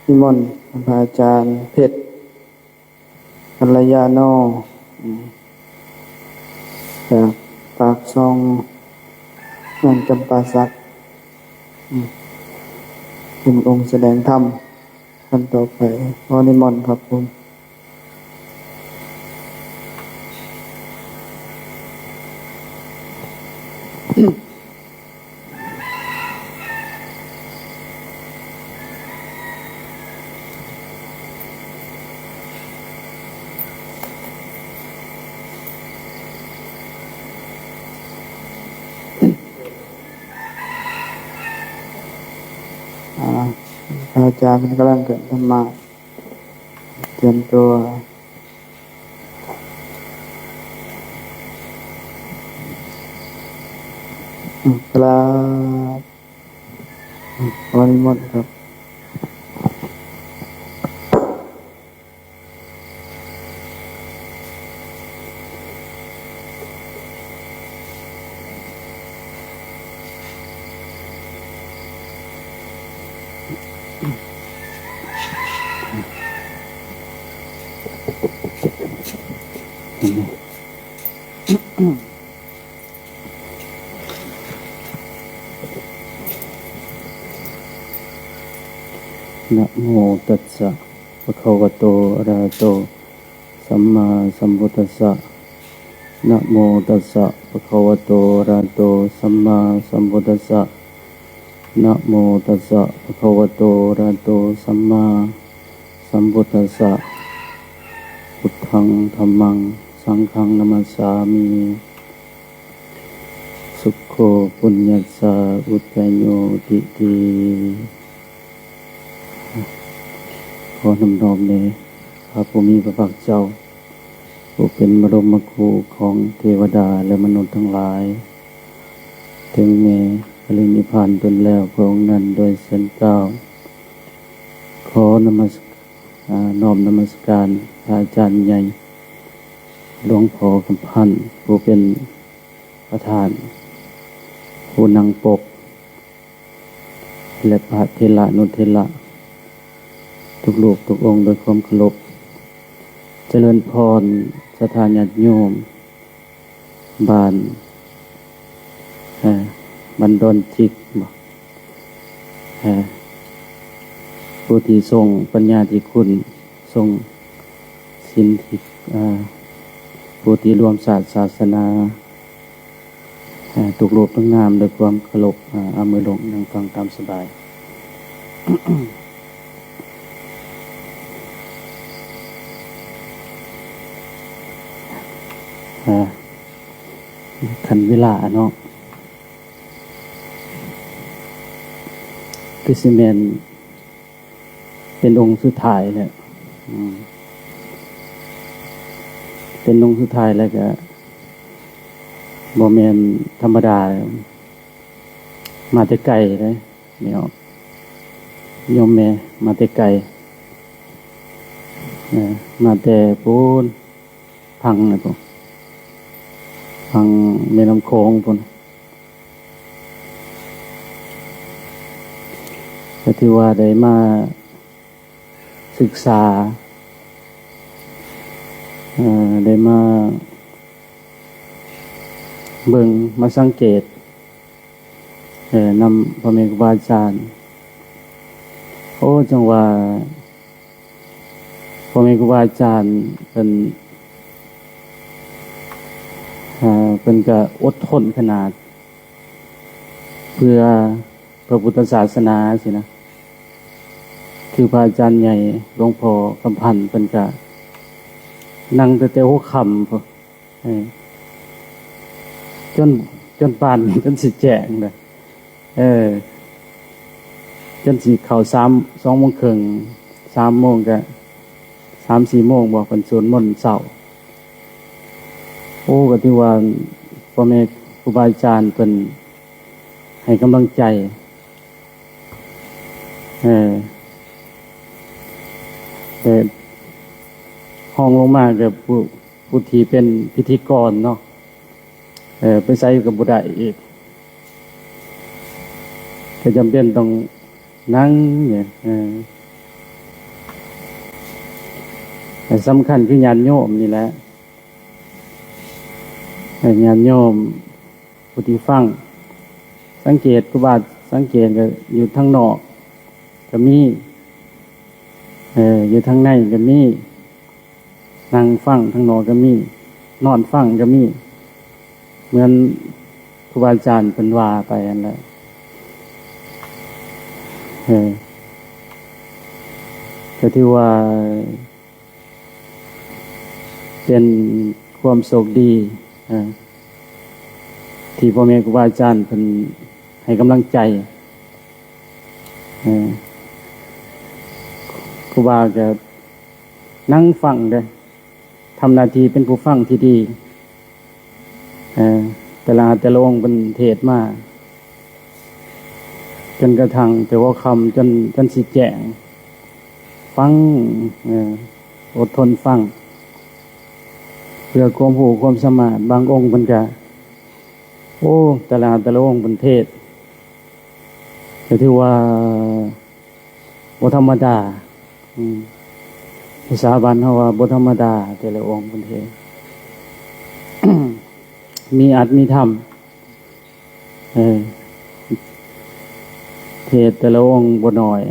ນິມົນພະອາຈານເພັດ ກັນລະຍາໂນ ອາ ຈາກປາກຊ່ອງ ເມືອງຈຳປາສັກ ອາ ເປັນອົງສະແດງທຳ ທ່ານຕໍ່ໄປ ຂໍນິມົນຄັບຜົມ. ອາ ພະອາຈານເພິ່ນກຳລັງຂຶ້ນທຳມະ ຕຽມຕົວ ອາ ກາບ ອາ ຂໍນິມົນຄັບ. ນະໂມຕັດສະ ພະຄະວະໂຕ ອະລະຫະໂຕ ສຳມາສຳພຸດທັດສະ. ນະໂມຕັດສະ ພະຄະວະໂຕ ອະລະຫະໂຕ ສຳມາສຳພຸດທັດສະ. ນະໂມຕັດສະ ພະຄະວະໂຕ ອະລະຫະໂຕ ສຳມາສຳພຸດທັດສະ. ພຸດທັງ ທຳມັງ ສັງຄັງ ນະມັດສາມິ. ສຸໂຂ ປຸນຍັດສາ ອຸດຈະໂຍ ທິຕິ. ຂໍນອບນ້ອມແດ່ ພະຜູ້ມີພະພາກເຈົ້າ ຜູ້ເປັນບະລົມມະຄູຂອງເທວະດາ ແລະ ມະນຸດທັງຫຼາຍ, ເຖິງແມ່ປະລິນິບພານຕົນແລ້ວພະອົງນັ້ນດ້ວຍເສິນກ້າວ. ຂໍນະມັດສະ ອາ ນ້ອມນະມັດສະການພະອາຈານໃຫຍ່ ຫຼວງພໍ່ຄຳພັນ ຜູ້ເປັນປະທານ ຜູ້ນັ່ງປົກ ແລະ ພະເຖລະນຸເຖລະ ທຸກຮູບທຸກອົງດ້ວຍຄວາມເຄົາລົບ. ຈະເລີນພອນ ສັດທາຍາດໂຍມ ບ້ານ ເອີ ບ້ານດອນຈິກບໍ ເອີ ຜູ້ທີ່ຊົງປັນຍາທີ່ຄຸນ ຊົງສິນທີ່ ເອີ ຜູ້ທີ່ລວມຊາດສາສະໜາ ເອີ ທຸກຮູບທຸກນາມ ດ້ວຍຄວາມເຄົາລົບ. ເອົາ ເອົາມືລົງ ນັ່ງຟັງຕາມສະບາຍ. ເອີ ຄັນເວລາເນາະ ຄືຊິແມ່ນເປັນອົງສຸດທ້າຍແລ້ວ. ອືມ ເປັນອົງສຸດທ້າຍແລ້ວກະບໍ່ແມ່ນທຳມະດາ. ມາແຕ່ໄກເດ້ ແມ່ອອກ ໂຍມແມ່ມາແຕ່ໄກ ເອີ ມາແຕ່ພຸ້ນ ຝັ່ງນັ້ນພຸ້ນ ຝັ່ງແມ່ນ້ຳໂຂງພຸ້ນ. ກໍຖືວ່າໄດ້ມາສຶກສາ ເອີ ໄດ້ມາເບິ່ງ ມາສັງເກດ ເອີ ນຳພໍ່ແມ່ຄູບາອາຈານ. ໂອ້ ຈັ່ງວ່າ ພໍ່ແມ່ຄູບາອາຈານເພິ່ນ ເອີ ເພິ່ນກະອົດທົນຂະໜາດ ເພື່ອພະພຸດທະສາສະໜາຊີ້ນະ. ຄືພະອາຈານໃຫຍ່ ຫຼວງພໍ່ຄຳພັນ ເພິ່ນກະນັ່ງຕັ້ງແຕ່ຫົວຄ່ຳພຸ້ນ ເອີ ຈົນ ຈົນປານ ຈົນຊິແຈ້ງເດ້. ເອີ ຈົນຊິເຂົ້າສາມ ສອງໂມງເຄິ່ງ ສາມໂມງກະ ສາມສີ່ໂມງບໍ ເພິ່ນສວດມົນເຊົ້າ. ໂອ້ ກໍຖືວ່າພໍ່ແມ່ຄູບາອາຈານເພິ່ນໃຫ້ກຳລັງໃຈ. ເອີ ແຕ່ຮອງລົງມາກໍຜູ້ ຜູ້ທີ່ເປັນພິທີກອນເນາະ ເອີ ໄປໃສກໍບໍ່ໄດ້ອີກ ກໍຈຳເປັນຕ້ອງນັ່ງ ເອີ ແລະສຳຄັນຄືຍາດໂຍມນີ້ແຫຼະ ໃຫ້ຍາດໂຍມຜູ້ທີ່ຟັງ ສັງເກດ ຄູບາສັງເກດກໍຢູ່ທາງນອກກໍມີ ເອີ ຢູ່ທາງໃນກໍມີ ນັ່ງຟັງທາງນອກກໍມີ ນອນຟັງກໍມີ ເໝືອນຄູບາອາຈານເພິ່ນວ່າໄປຫັ້ນແຫຼະ ເອີ ກໍຖືວ່າ ເປັນຄວາມໂຊກດີ ເອີ ທີ່ພໍ່ແມ່ຄູບາອາຈານເພິ່ນໃຫ້ກຳລັງໃຈ ເອີ ຄູບາກໍນັ່ງຟັງເດ້ ທຳໜ້າທີ່ເປັນຜູ້ຟັງທີ່ດີ ເອີ ແຕ່ລະ ແຕ່ລະອົງເພິ່ນເທດມາ ຈົນກະທັ່ງແຕ່ຫົວຄ່ຳ ຈົນ ຈົນຊິແຈ້ງ ຟັງ ເອີ ອົດທົນຟັງ ເພື່ອຄວາມຮູ້ຄວາມສາມາດ ບາງອົງເພິ່ນກະ ໂອ້ ແຕ່ລະ ແຕ່ລະອົງເພິ່ນເທດ ກໍຖືວ່າ ບໍ່ທຳມະດາ ອືມ ພາສາບ້ານເຮົາວ່າບໍ່ທຳມະດາ ແຕ່ລະອົງເພິ່ນເທດ ມີອັດມີທຳ ເອີ ເທດແຕ່ລະອົງບໍ່ໜ້ອຍ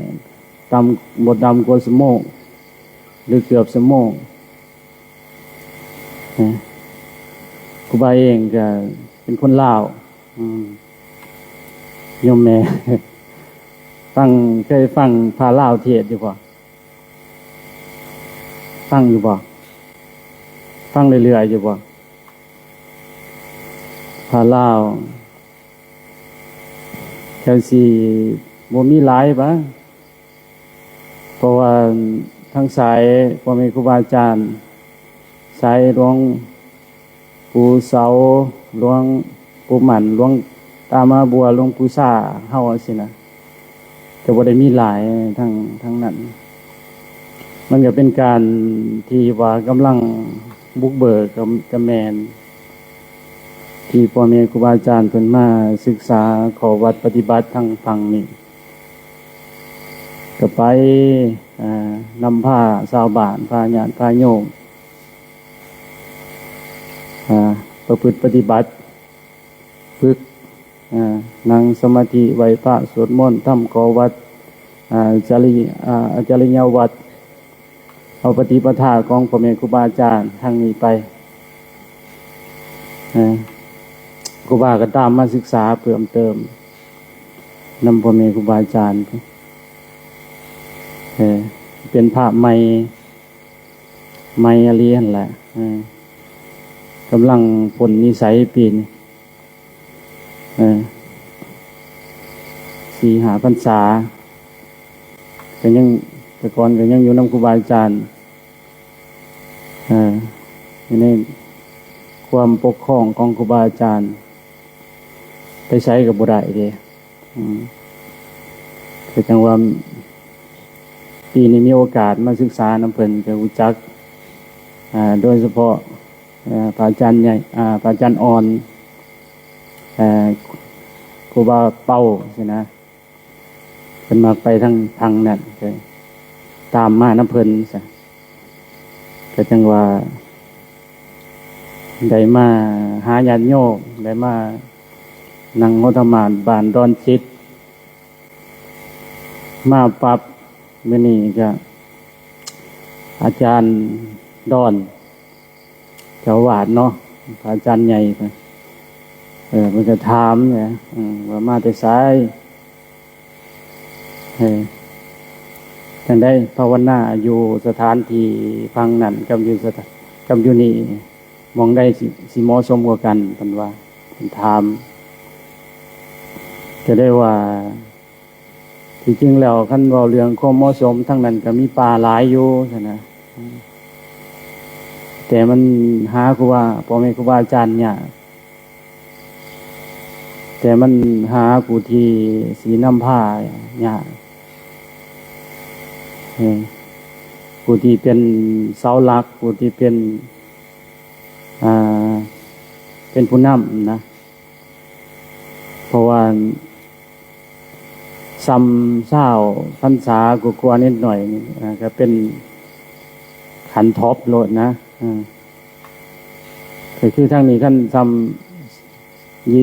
ຕ່ຳ ບໍ່ຕ່ຳກວ່າຊົ່ວໂມງ ຫຼືເກືອບຊົ່ວໂມງ ເອີ ຄູບາເອງກໍເປັນຄົນລາວ ອືມ ໂຍມແມ່ ຟັງ ເຄີຍຟັງພະລາວເທດຢູ່ບໍ່? ຟັງຢູ່ບໍ່? ຟັງເລື້ອຍໆຢູ່ບໍ່? ພະລາວ ແຖວຊິບໍ່ມີຫຼາຍບາ ເພາະວ່າທາງສາຍພໍ່ແມ່ຄູບາອາຈານ ສາຍຫຼວງ ປູ່ເສົາ ຫຼວງປູ່ໝັ້ນ ຫຼວງຕາມະບົວ ຫຼວງປູ່ຊາ ເຮົາຈັ່ງຊີ້ນະ ຈະບໍ່ໄດ້ມີຫຼາຍທາງ ທາງນັ້ນ ມັນກໍເປັນການທີ່ວ່າກຳລັງບຸກເບີກ ກໍ ກໍແມ່ນ ທີ່ພໍ່ແມ່ຄູບາອາຈານເພິ່ນມາສຶກສາເຂົ້າວັດປະຕິບັດທາງຝັ່ງນີ້ ກໍໄປ ເອີ ນຳພາຊາວບ້ານ ພາຍາດ ພາໂຍມ ອ່າ ປະພຶດປະຕິບັດ ຝຶກ ອ່າ ນັ່ງສະມາທິ ໄຫວ້ພະ ສວດມົນ ທຳຂໍ້ວັດ ອ່າ ຈະລິ ອ່າ ອາຈະລິຍະວັດ ເອົາປະຕິປະທາຂອງພໍ່ແມ່ຄູບາອາຈານທາງນີ້ໄປ ເອີ ຄູບາກໍຕາມມາສຶກສາເພີ່ມເຕີມນຳພໍ່ແມ່ຄູບາອາຈານ ເອີ ເປັນພະໃໝ່ ໃໝ່ອີ່ຫຼີຫັ້ນແຫຼະ ເອີ ກຳລັງພົ້ນນິໄສປີນີ້ ເອີ ສີ່ຫ້າພັນສາ ກໍຍັງ ແຕ່ກ່ອນກໍຍັງຢູ່ນຳຄູບາອາຈານ ເອີ ຢູ່ໃນຄວາມປົກຄອງຂອງຄູບາອາຈານ ໄປໃສກໍບໍ່ໄດ້ເດ້ ອືມ ກໍຈັ່ງວ່າ ປີນີ້ມີໂອກາດມາສຶກສານຳເພິ່ນ ກໍຮູ້ຈັກ ອ່າ ໂດຍສະເພາະ ເອີ ພະອາຈານໃຫຍ່ ອ່າ ພະອາຈານອ່ອນ ເອີ ຄູບາເປົາຊີ້ນະ ເພິ່ນມັກໄປທາງ ທາງນັ້ນ ກໍຕາມມານຳເພິ່ນຊະ ກໍຈັ່ງວ່າໄດ້ມາຫາຍາດໂຍມ ໄດ້ມານັ່ງຫົວທຳມາດບ້ານດອນຈິດ ມາປັບ ມື້ນີ້ກະອາຈານດອນ ເຈົ້າອາວາດເນາະ ພະອາຈານໃຫຍ່ ເອີ ເພິ່ນກະຖາມແຫຼະ ເອີ ວ່າມາແຕ່ໃສ ເອີ ຈັ່ງໃດ ພາວະນາຢູ່ສະຖານທີ່ຝັ່ງນັ້ນກັບຢູ່ສະຖານ ກັບຢູ່ນີ້ ໝ່ອງໃດຊິ ຊິເໝາະສົມກວ່າກັນ ເພິ່ນວ່າ ເພິ່ນຖາມ ກະໄດ້ວ່າ ທີ່ຈິງແລ້ວຄັນເວົ້າເລື່ອງຄວາມເໝາະສົມ ທາງນັ້ນກະມີປ່າຫຼາຍຢູ່ຊັ້ນນະ ແຕ່ມັນຫາຄູບາ ພໍ່ແມ່ຄູບາອາຈານຍາກ ແຕ່ມັນຫາຜູ້ທີ່ຊິນຳພາຍາກ ເອີ ຜູ້ທີ່ເປັນເສົາຫຼັກ ຜູ້ທີ່ເປັນ ອ່າ ເປັນຜູ້ນຳນະ ເພາະວ່າ ສ່ຳຊາວພັນສາກວ່າໆນິດໜ້ອຍນີ້ ອ່າ ກໍເປັນ ຂ ຂັ້ນທັອບໂລດນະ. ເອີ ກໍຄືທາງນີ້ຄັນຊ່ຳ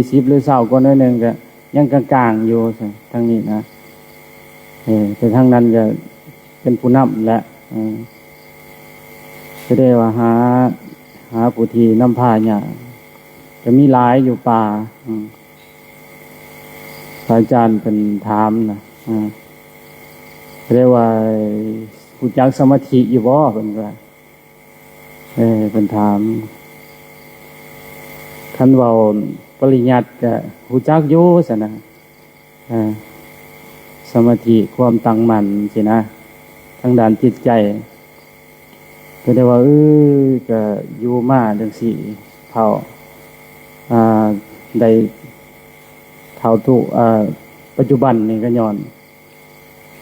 ຊາວ ຊາວກວ່າໜ້ອຍໜຶ່ງກໍຍັງກາງໆຢູ່ ທາງນີ້ນະ. ເອີ ແຕ່ທາງນັ້ນກໍເປັນຜູ້ນຳແຫຼະ. ເອີ ກໍໄດ້ວ່າຫາ ຫາຜູ້ທີ່ນຳພາຍາກ ກໍມີຫຼາຍຢູ່ປ່າ. ອືມ ພະອາຈານເພິ່ນຖາມນະ ເອີ ກໍໄດ້ວ່າ ຮູ້ຈັກສະມາທິຢູ່ບໍ່? ເພິ່ນວ່າ ເອີ ເພິ່ນຖາມ. ຄັນເວົ້າປະລິຍັດກໍຮູ້ຈັກຢູ່ຊັ້ນນະ ເອີ ສະມາທິ ຄວາມຕັ້ງໝັ້ນຊີ້ນະ ທາງດ້ານຈິດໃຈ. ກໍໄດ້ວ່າ ເອີ ກໍຢູ່ມາຈັ່ງຊີ້ເທົ່າ ອ່າ ໄດ້ເທົ່າທຸ ອ່າ ປັດຈຸບັນນີ້ກໍຍ້ອນ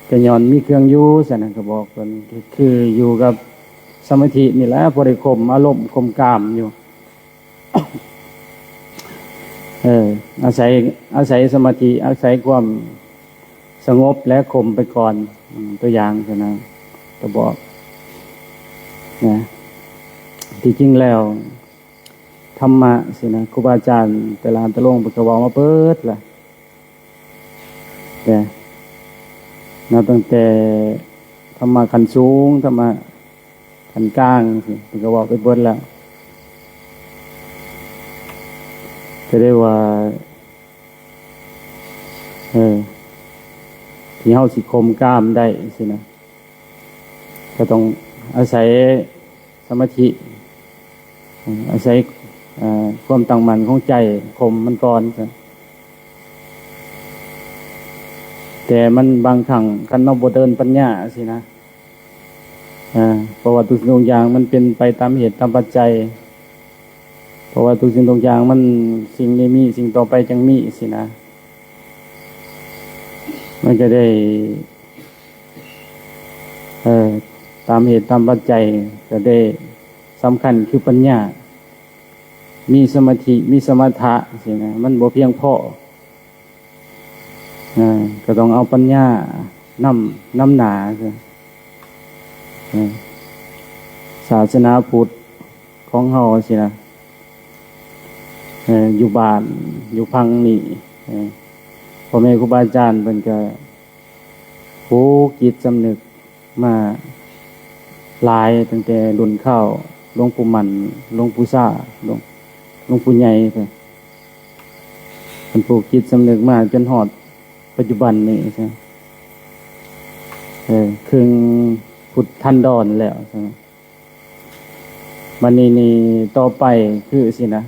ກໍຍ້ອນມີເຄື່ອງຢູ່ຊັ້ນນະ ກໍບອກເພິ່ນ ຄືຢູ່ກັບສະມາທິນີ້ແຫຼະ ພໍໄດ້ຂົ່ມອາລົມຂົ່ມກາມຢູ່. ເອີ ອາໄສ ອາໄສສະມາທິ ອາໄສຄວາມສະຫງົບແລະຂົ່ມໄປກ່ອນ. ອືມ ຕົວຢ່າງຊັ້ນນະ ກໍບອກນະ ທີ່ຈິງແລ້ວທຳມະຊີ້ນະ ຄູບາອາຈານແຕ່ລະທ່ານແຕ່ລະອົງ ເພິ່ນກໍເວົ້າມາເບິດລະ ແຕ່ນັບຕັ້ງແຕ່ທຳມະຂັ້ນສູງ ທຳມະຂັ້ນກາງ ເພິ່ນກໍເວົ້າໄປເບິດແລ້ວ. ກໍໄດ້ວ່າ ເອີ ທີ່ເຮົາຊິຂົ່ມກາມໄດ້ຊີ້ນະ ກໍຕ້ອງອາໄສສະມາທິ ອາໄສ ເອີ ຄວາມຕັ້ງໝັ້ນຂອງໃຈ ຂົ່ມມັນກ່ອນ. ແຕ່ມັນບາງຄັ້ງ ຄັນເຮົາບໍ່ເດີນປັນຍາຊີ້ນະ ເອີ ເພາະວ່າທຸກສິ່ງທຸກຢ່າງມັນເປັນໄປຕາມເຫດຕາມປັດໄຈ ເພາະວ່າທຸກສິ່ງທຸກຢ່າງມັນ ສິ່ງນີ້ມີ ສິ່ງຕໍ່ໄປຈັ່ງມີຊີ້ນະ ມັນກໍໄດ້ ເອີ ຕາມເຫດຕາມປັດໄຈ ກໍໄດ້ສຳຄັນຄືປັນຍາ ມີສະມາທິ ມີສະມະຖະຊີ້ນະ ມັນບໍ່ພຽງພໍ. ເອີ ກໍຕ້ອງເອົາປັນຍານຳ ນຳໜ້າ. ເອີ ສາສະໜາພຸດຂອງເຮົາຊີ້ນະ ເອີ ຢູ່ບ້ານຢູ່ພັງນີ້ ເອີ ພໍ່ແມ່ຄູບາອາຈານເພິ່ນກໍປູກຈິດສຳນຶກ ມາຫຼາຍ ຕັ້ງແຕ່ລຸ້ນຄາວຫຼວງປູ່ໝັ້ນ ຫຼວງປູ່ຊາ ຫຼວງ ຫຼວງປູ່ໃຫຍ່ ເພິ່ນ ເພິ່ນປູກຈິດສຳນຶກມາຈົນຮອດປັດຈຸບັນນີ້ ເອີ ເຄິ່ງພຸດທັນດອນແລ້ວ. ບັດນີ້ນີ້ຕໍ່ໄປຄືຊີ້ນະ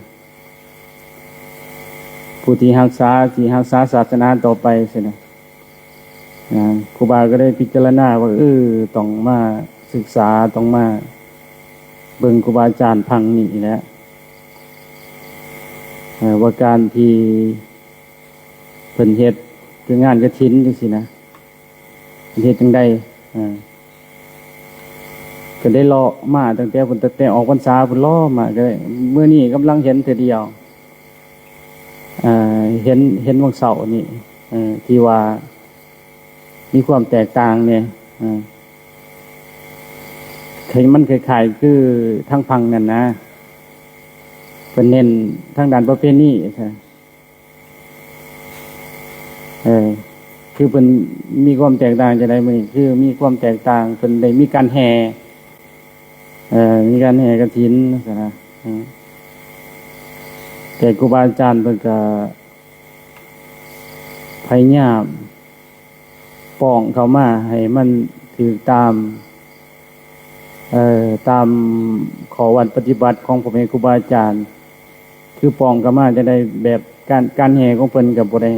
ຜູ້ທີ່ຮັກສາ ທີ່ຮັກສາສາສະໜາຕໍ່ໄປຊີ້ນະ ອ່າ ຄູບາກໍໄດ້ພິຈາລະນາວ່າ ເອີ ຕ້ອງມາສຶກສາ ຕ້ອງມາເບິ່ງຄູບາອາຈານພັງນີ້ແຫຼະ ເອີ ວ່າການທີ່ເພິ່ນເຮັດຄືງານກະຖິນຈັ່ງຊີ້ນະ ເຮັດຈັ່ງໃດ? ເອີ ກໍໄດ້ເລາະມາຕັ້ງແຕ່ພຸ້ນ ຕັ້ງແຕ່ອອກພັນສາພຸ້ນ ເລາະມາ ກໍໄດ້ ມື້ນີ້ກຳລັງເຫັນເທື່ອດຽວ ເອີ ເຫັນ ເຫັນວັນເສົານີ້ ເອີ ທີ່ວ່າມີຄວາມແຕກຕ່າງແດ່ ເອີ ມັນຄ້າຍໆຄືທາງຝັ່ງນັ້ນນະ ເພິ່ນເນັ້ນທາງດ້ານປະເພນີ ເອີ ຄືເພິ່ນມີຄວາມແຕກຕ່າງຈັ່ງໃດ? ມື້ນີ້ຄືມີຄວາມແຕກຕ່າງ ເພິ່ນໄດ້ມີການແຫ່ ເອີ ມີການແຫ່ກະຖິນຊັ້ນນະ ເອີ ແຕ່ຄູບາອາຈານເພິ່ນກະພະຍາຍາມປ້ອງເຂົ້າມາໃຫ້ມັນຖືກຕາມ ເອີ ຕາມຂໍ້ວັດປະຕິບັດຂອງພໍ່ແມ່ຄູບາອາຈານ ຄືປ້ອງເຂົ້າມາຈັ່ງໃດ ແບບການ ການແຫ່ຂອງເພິ່ນກໍບໍ່ໄດ້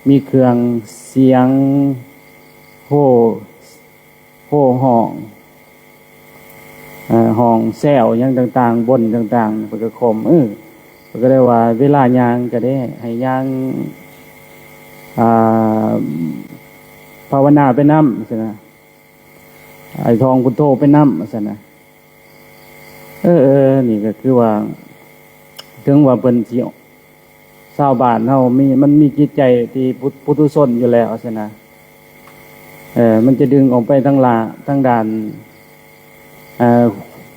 ມີເຄື່ອງສຽງໂຫ່ ໂຫ່ຮ້ອງ ເອີ ຮ້ອງແຊວຫຍັງຕ່າງໆ ບົ່ນຕ່າງໆ ເພິ່ນກໍຂົ່ມ ເອີ ເພິ່ນກໍໄດ້ວ່າເວລາຍ່າງກໍໄດ້ໃຫ້ຍ່າງ ອ່າ ພາວະນາໄປນຳຊັ້ນນະ ໃຫ້ທ່ອງພຸດໂທໄປນຳ ວ່າຊັ້ນນະ. ເອີ ເອີ ນີ້ກໍຄືວ່າ ເຖິງວ່າເພິ່ນຊິ ຊາວບ້ານເຮົາມີ ມັນມີຈິດໃຈທີ່ປຸ ປຸຖຸຊົນຢູ່ແລ້ວ ວ່າຊັ້ນນະ ເອີ ມັນຈະດຶງອອກໄປທາງລະ ທາງດ້ານ ເອີ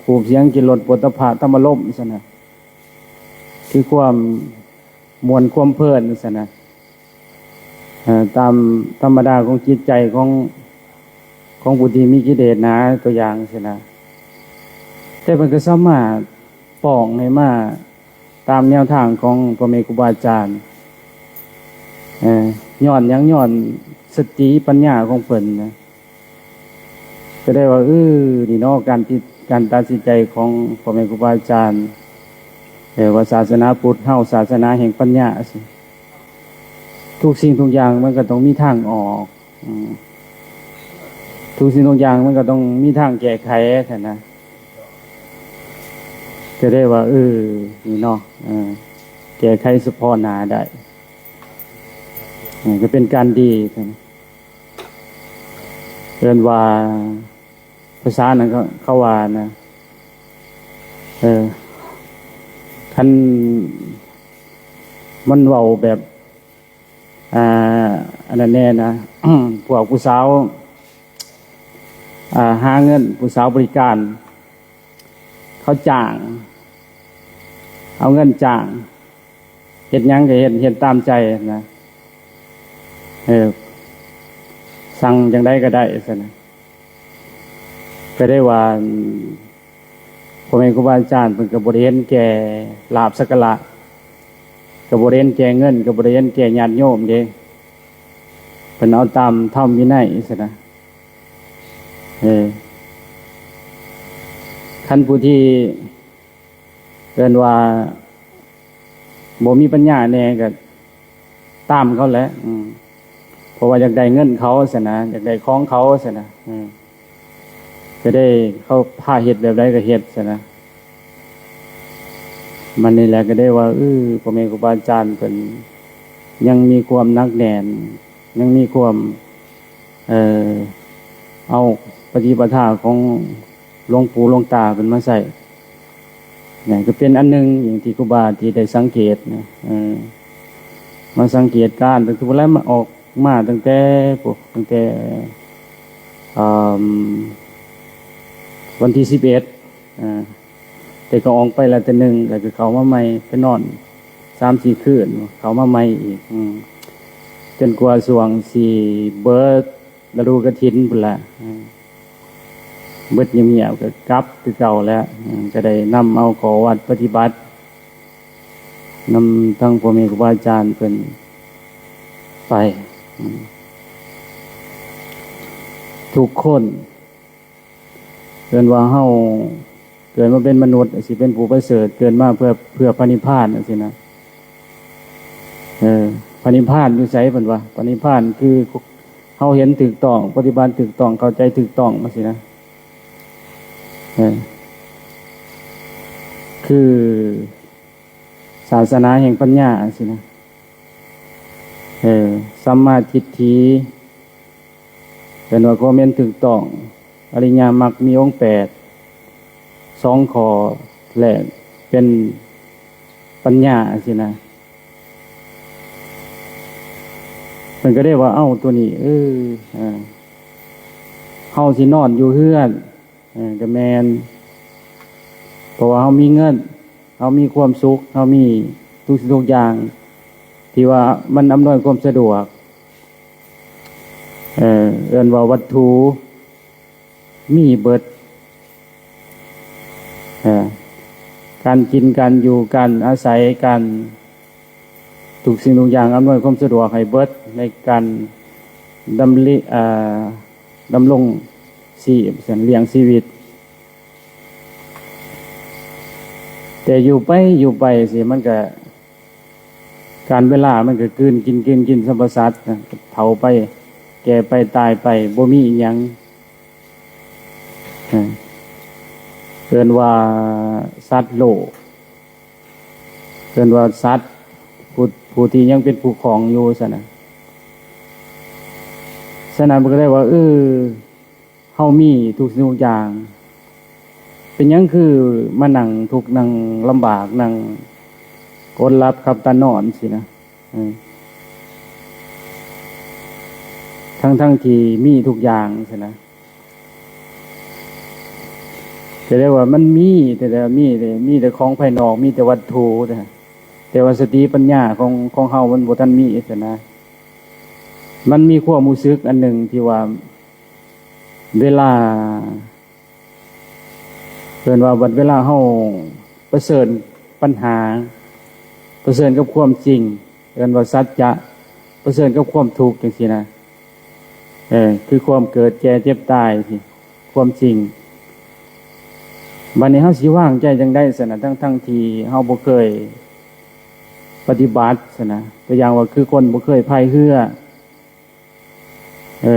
ຮູບສຽງ ກິ່ນລົດ ໂຜດຖັບພະ ທຳມາລົມຊັ້ນນະ ຄືຄວາມມ່ວນຄວາມເພີນຊັ້ນນະ ເອີ ຕາມທຳມະດາຂອງຈິດໃຈຂອງ ຂອງຜູ້ທີ່ມີກິເລດໜາ ຕົວຢ່າງຊີ້ນະ ແຕ່ເພິ່ນກໍສາມາດປ້ອງໃຫ້ມາຕາມແນວທາງຂອງພໍ່ແມ່ຄູບາອາຈານ ເອີ ຍ້ອນຫຍັງ? ຍ້ອນສະຕິປັນຍາຂອງເພິ່ນນະ ກໍໄດ້ວ່າ ເອີ ນີ້ເນາະ ການທີ່ ການຕັດສິນໃຈຂອງພໍ່ແມ່ຄູບາອາຈານ ເອີ ວ່າສາສະໜາພຸດເຮົາ ສາສະໜາແຫ່ງປັນຍາ ຊີ້ ທຸກສິ່ງທຸກຢ່າງມັນກໍຕ້ອງມີທາງອອກ ອືມ ທຸກສິ່ງທຸກຢ່າງມັນກໍຕ້ອງມີທາງແກ້ໄຂຫັ້ນນະ ກໍໄດ້ວ່າ ເອີ ນີ້ເນາະ ເອີ ແກ້ໄຂສະເພາະໜ້າໄດ້ ເອີ ກໍເປັນການດີ ເອີ້ນວ່າ ພາສານັ້ນເຂົາ ເຂົາວ່ານະ ເອີ ຄັນມັນເວົ້າແບບ ອ່າ ອັນນັ້ນແດ່ນະ ພວກຜູ້ສາວ ອ່າ ຫາເງິນ ຜູ້ສາວບໍລິການ ເຂົາຈ້າງ ເອົາເງິນຈ້າງ ເຮັດຫຍັງກໍເຮັດ ເຮັດຕາມໃຈນະ ເອີ ສັ່ງຈັ່ງໃດກໍໄດ້ຊັ້ນນະ ກໍໄດ້ວ່າ ພໍ່ແມ່ຄູບາອາຈານເພິ່ນກໍບໍ່ໄດ້ເຫັນແກ່ລາບສັກກາລະ ກໍບໍ່ໄດ້ເຫັນແກ່ເງິນ ກໍບໍ່ໄດ້ເຫັນແກ່ຍາດໂຍມເດ້ ເພິ່ນເອົາຕາມທຳວິໄນຊັ້ນນະ ເອີ ຄັນຜູ້ທີ່ ເອີ້ນວ່າບໍ່ມີປັນຍາແດ່ກໍຕາມເຂົາແຫຼະ ອືມ ເພາະວ່າຢາກໄດ້ເງິນເຂົາຊັ້ນນະ ຢາກໄດ້ຂອງເຂົາຊັ້ນນະ ອືມ ກໍໄດ້ເຂົາພາເຮັດແບບໃດກໍເຮັດຊັ້ນນະ ມັນນີ້ແຫຼະກໍໄດ້ວ່າ ເອີ ພໍ່ແມ່ຄູບາອາຈານເພິ່ນຍັງມີຄວາມໜັກແໜ້ນ ຍັງມີຄວາມ ເອີ ເອົາປະຕິປະທາຂອງຫຼວງປູ່ຫຼວງຕາເພິ່ນມາໃຊ້ ນັ້ນກໍເປັນອັນໜຶ່ງທີ່ຄູບາທີ່ໄດ້ສັງເກດນະ ເອີ ມາສັງເກດການຕັ້ງແຕ່ຜູ້ແລະ ມາອອກມາຕັ້ງແຕ່ ພວກ ຕັ້ງແຕ່ ເອີ ວັນທີສິບເອັດ ເອີ ແຕ່ກໍອອກໄປແລ້ວເທື່ອໜຶ່ງ ແລ້ວກໍເຂົ້າມາໃໝ່ ໄປນອນສາມສີ່ຄືນ ເຂົ້າມາໃໝ່ອີກ ອືມ ຈົນກວ່າຊ່ວງຊິເບີດລະດູກະຖິນພຸ້ນລະ ອືມ ເບີດງຽບໆ ກໍກັບຄືເກົ່າແລ້ວ ອືມ ກໍໄດ້ນຳເອົາຂໍ້ວັດປະຕິບັດ ນຳທັງພໍ່ແມ່ຄູບາອາຈານເພິ່ນໄປ ອືມ ທຸກຄົນ ເອີ້ນວ່າເຮົາເກີດມາເປັນມະນຸດ ຊິເປັນຜູ້ປະເສີດ ເກີດມາເພື່ອ ເພື່ອພະນິບພານຈັ່ງຊີ້ນະ ເອີ ພະນິບພານຢູ່ໃສເພິ່ນວ່າ ພະນິບພານຄືເຮົາເຫັນຖືກຕ້ອງ ປະຕິບັດຖືກຕ້ອງ ເຂົ້າໃຈຖືກຕ້ອງຈັ່ງຊີ້ນະ ເອີ ຄືສາສະໜາແຫ່ງປັນຍາຈັ່ງຊີ້ນະ ເອີ ສຳມາທິດຖິ ເອີ້ນວ່າຄວາມເຫັນຖືກຕ້ອງ ອະລິຍະມັກມີອົງແປດ ສອງຂໍ້ ແລະ ເປັນປັນຍາຊີ້ນະ ເພິ່ນກໍໄດ້ວ່າ ເອົ້າ ໂຕນີ້ ເອີ ເອີ ເຮົາຊິນອນຢູ່ເຮືອນ ເອີ ກໍແມ່ນ ເພາະວ່າເຮົາມີເງິນ ເຮົາມີຄວາມສຸກ ເຮົາມີທຸກສິ່ງທຸກຢ່າງ ທີ່ວ່າມັນອຳນວຍຄວາມສະດວກ ເອີ ເອີ້ນວ່າວັດຖຸມີເບິດ ເອີ ການກິນ ການຢູ່ ການອາໄສ ການ ທຸກສິ່ງທຸກຢ່າງອຳນວຍຄວາມສະດວກໃຫ້ເບິດ ໃນການດຳລິ- ເອີ ດຳລົງຊີບ ລ້ຽງຊີວິດ ແຕ່ຢູ່ໄປ ຢູ່ໄປຊີ້ ມັນກະ ການເວລາມັນກໍກືນກິນ ກືນກິນສຳປະສັດນະ ເຖົ້າໄປ ແກ່ໄປ ຕາຍໄປ ບໍ່ມີອີ່ຫຍັງ ເອີ ເອີ້ນວ່າສັດໂລກ ເອີ້ນວ່າສັດ ຜູ້ ຜູ້ທີ່ຍັງເປັນຜູ້ຄອງຢູ່ຊັ້ນນະ ສະນັ້ນເພິ່ນກໍໄດ້ວ່າ ເອີ ເຮົາມີທຸກສິ່ງທຸກຢ່າງ ເປັນຫຍັງຄືມານັ່ງທຸກ ນັ່ງລຳບາກ ນັ່ງອົດຫຼັບຂັບຕານອນຊີ້ນະ ເອີ ທັງໆທີ່ມີທຸກຢ່າງຊີ້ນະ ແຕ່ວ່າມັນມີ ແຕ່ວ່າມີ ມີແຕ່ຂອງພາຍນອກ ມີແຕ່ວັດຖຸ ແຕ່ວ່າສະຕິປັນຍາຂອງ ຂອງເຮົາມັນບໍ່ທັນມີຊັ້ນນະ. ມັນມີຄວາມຮູ້ສຶກອັນໜຶ່ງທີ່ວ່າ ເວລາ ເອີ້ນວ່າບັດເວລາເຮົາປະເຊີນບັນຫາ ປະເຊີນກັບຄວາມຈິງ ເອີ້ນວ່າສັດຈະ ປະເຊີນກັບຄວາມທຸກຈັ່ງຊີ້ນະ. ເອີ ຄືຄວາມເກີດແກ່ເຈັບຕາຍ ຄວາມຈິງ. ບັດນີ້ເຮົາຊິວາງໃຈຈັ່ງໃດຊັ້ນນະ ທັງໆທີ່ເຮົາບໍ່ເຄີຍປະຕິບັດຊັ້ນນະ. ຕົວຢ່າງວ່າຄືຄົນບໍ່ເຄີຍພາຍເຮືອ ເອີ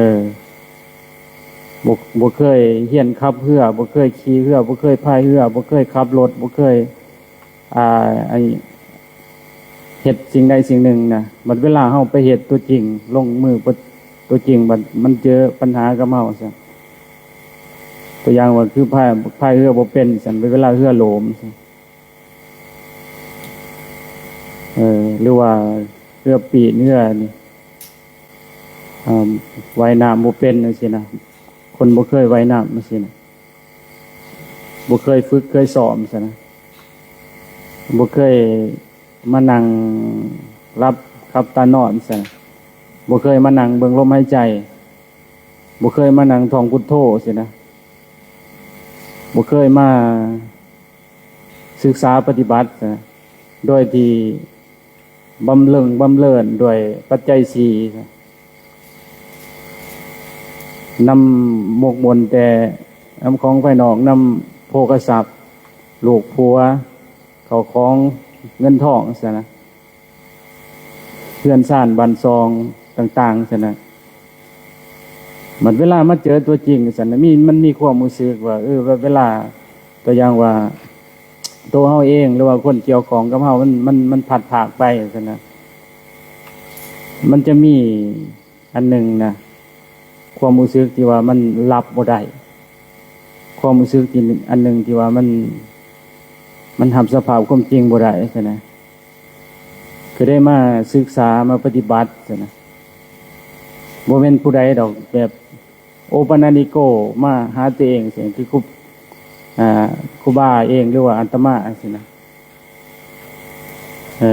ບໍ່ ບໍ່ເຄີຍຮຽນຂັບເຮືອ ບໍ່ເຄີຍຂີ່ເຮືອ ບໍ່ເຄີຍພາຍເຮືອ ບໍ່ເຄີຍຂັບລົດ ບໍ່ເຄີຍ ອ່າ ອັນ ເຮັດສິ່ງໃດສິ່ງໜຶ່ງນະ. ບັດເວລາເຮົາໄປເຮັດຕົວຈິງ ລົງມືຕົວຈິງ ບັດມັນເຈີບັນຫາກັບເຮົາຊັ້ນ ຕົວຢ່າງວ່າຄືພາຍ ພາຍເຮືອບໍ່ເປັນຊັ້ນ ເວລາເຮືອໂຫຼມຊັ້ນ ເອີ ຫຼືວ່າເຮືອປີນ ເຮືອນີ້ ອ່າ ວ່າຍນ້ຳບໍ່ເປັນຈັ່ງຊີ້ນະ ຄົນບໍ່ເຄີຍວ່າຍນ້ຳຈັ່ງຊີ້ນະ ບໍ່ເຄີຍຝຶກເຄີຍຊ້ອມຊັ້ນນະ ບໍ່ເຄີຍມານັ່ງຫຼັບຂັບຕານອນຊັ້ນນະ ບໍ່ເຄີຍມານັ່ງເບິ່ງລົມຫາຍໃຈ ບໍ່ເຄີຍມານັ່ງທ່ອງພຸດໂທຊີ້ນະ ບໍ່ເຄີຍມາສຶກສາປະຕິບັດຊັ້ນນະ ໂດຍທີ່ ບຳເລິງບຳເລີນດ້ວຍປັດໄຈສີ່ ນຳໝົກໝົນແຕ່ນຳຂອງພາຍນອກ ນຳໂພຄະຊັບ ລູກຜົວ ເຂົ້າຂອງເງິນທອງຊັ້ນນະ ເຮືອນຊານບ້ານຊ່ອງຕ່າງໆຊັ້ນນະ. ບັດເວລາມາເຈີຕົວຈິງຊັ້ນນະ ມີ ມັນມີຄວາມຮູ້ສຶກວ່າ ເອີ ເວລາ ຕົວຢ່າງວ່າ ໂຕເຮົາເອງ ຫຼືວ່າຄົນກ່ຽວຂ້ອງກັບເຮົາ ມັນ ມັນ ມັນພັດພາກໄປຊັ້ນນະ ມັນຈະມີອັນໜຶ່ງນະ ຄວາມຮູ້ສຶກທີ່ວ່າມັນຮັບບໍ່ໄດ້ ຄວາມຮູ້ສຶກທີ່ອັນໜຶ່ງທີ່ວ່າມັນ ມັນຮັບສະພາບຄວາມຈິງບໍ່ໄດ້ຊັ້ນນະ. ຄືໄດ້ມາສຶກສາ ມາປະຕິບັດຊັ້ນນະ ບໍ່ແມ່ນຜູ້ໃດດອກ ແບບ ໂອປະນະນິໂກມາຫາຕົວເອງ ເຊັ່ນຄືຄູ ອ່າ ຄູບາເອງ ຫຼືວ່າອາດຕະມາຊີ້ນະ ເອີ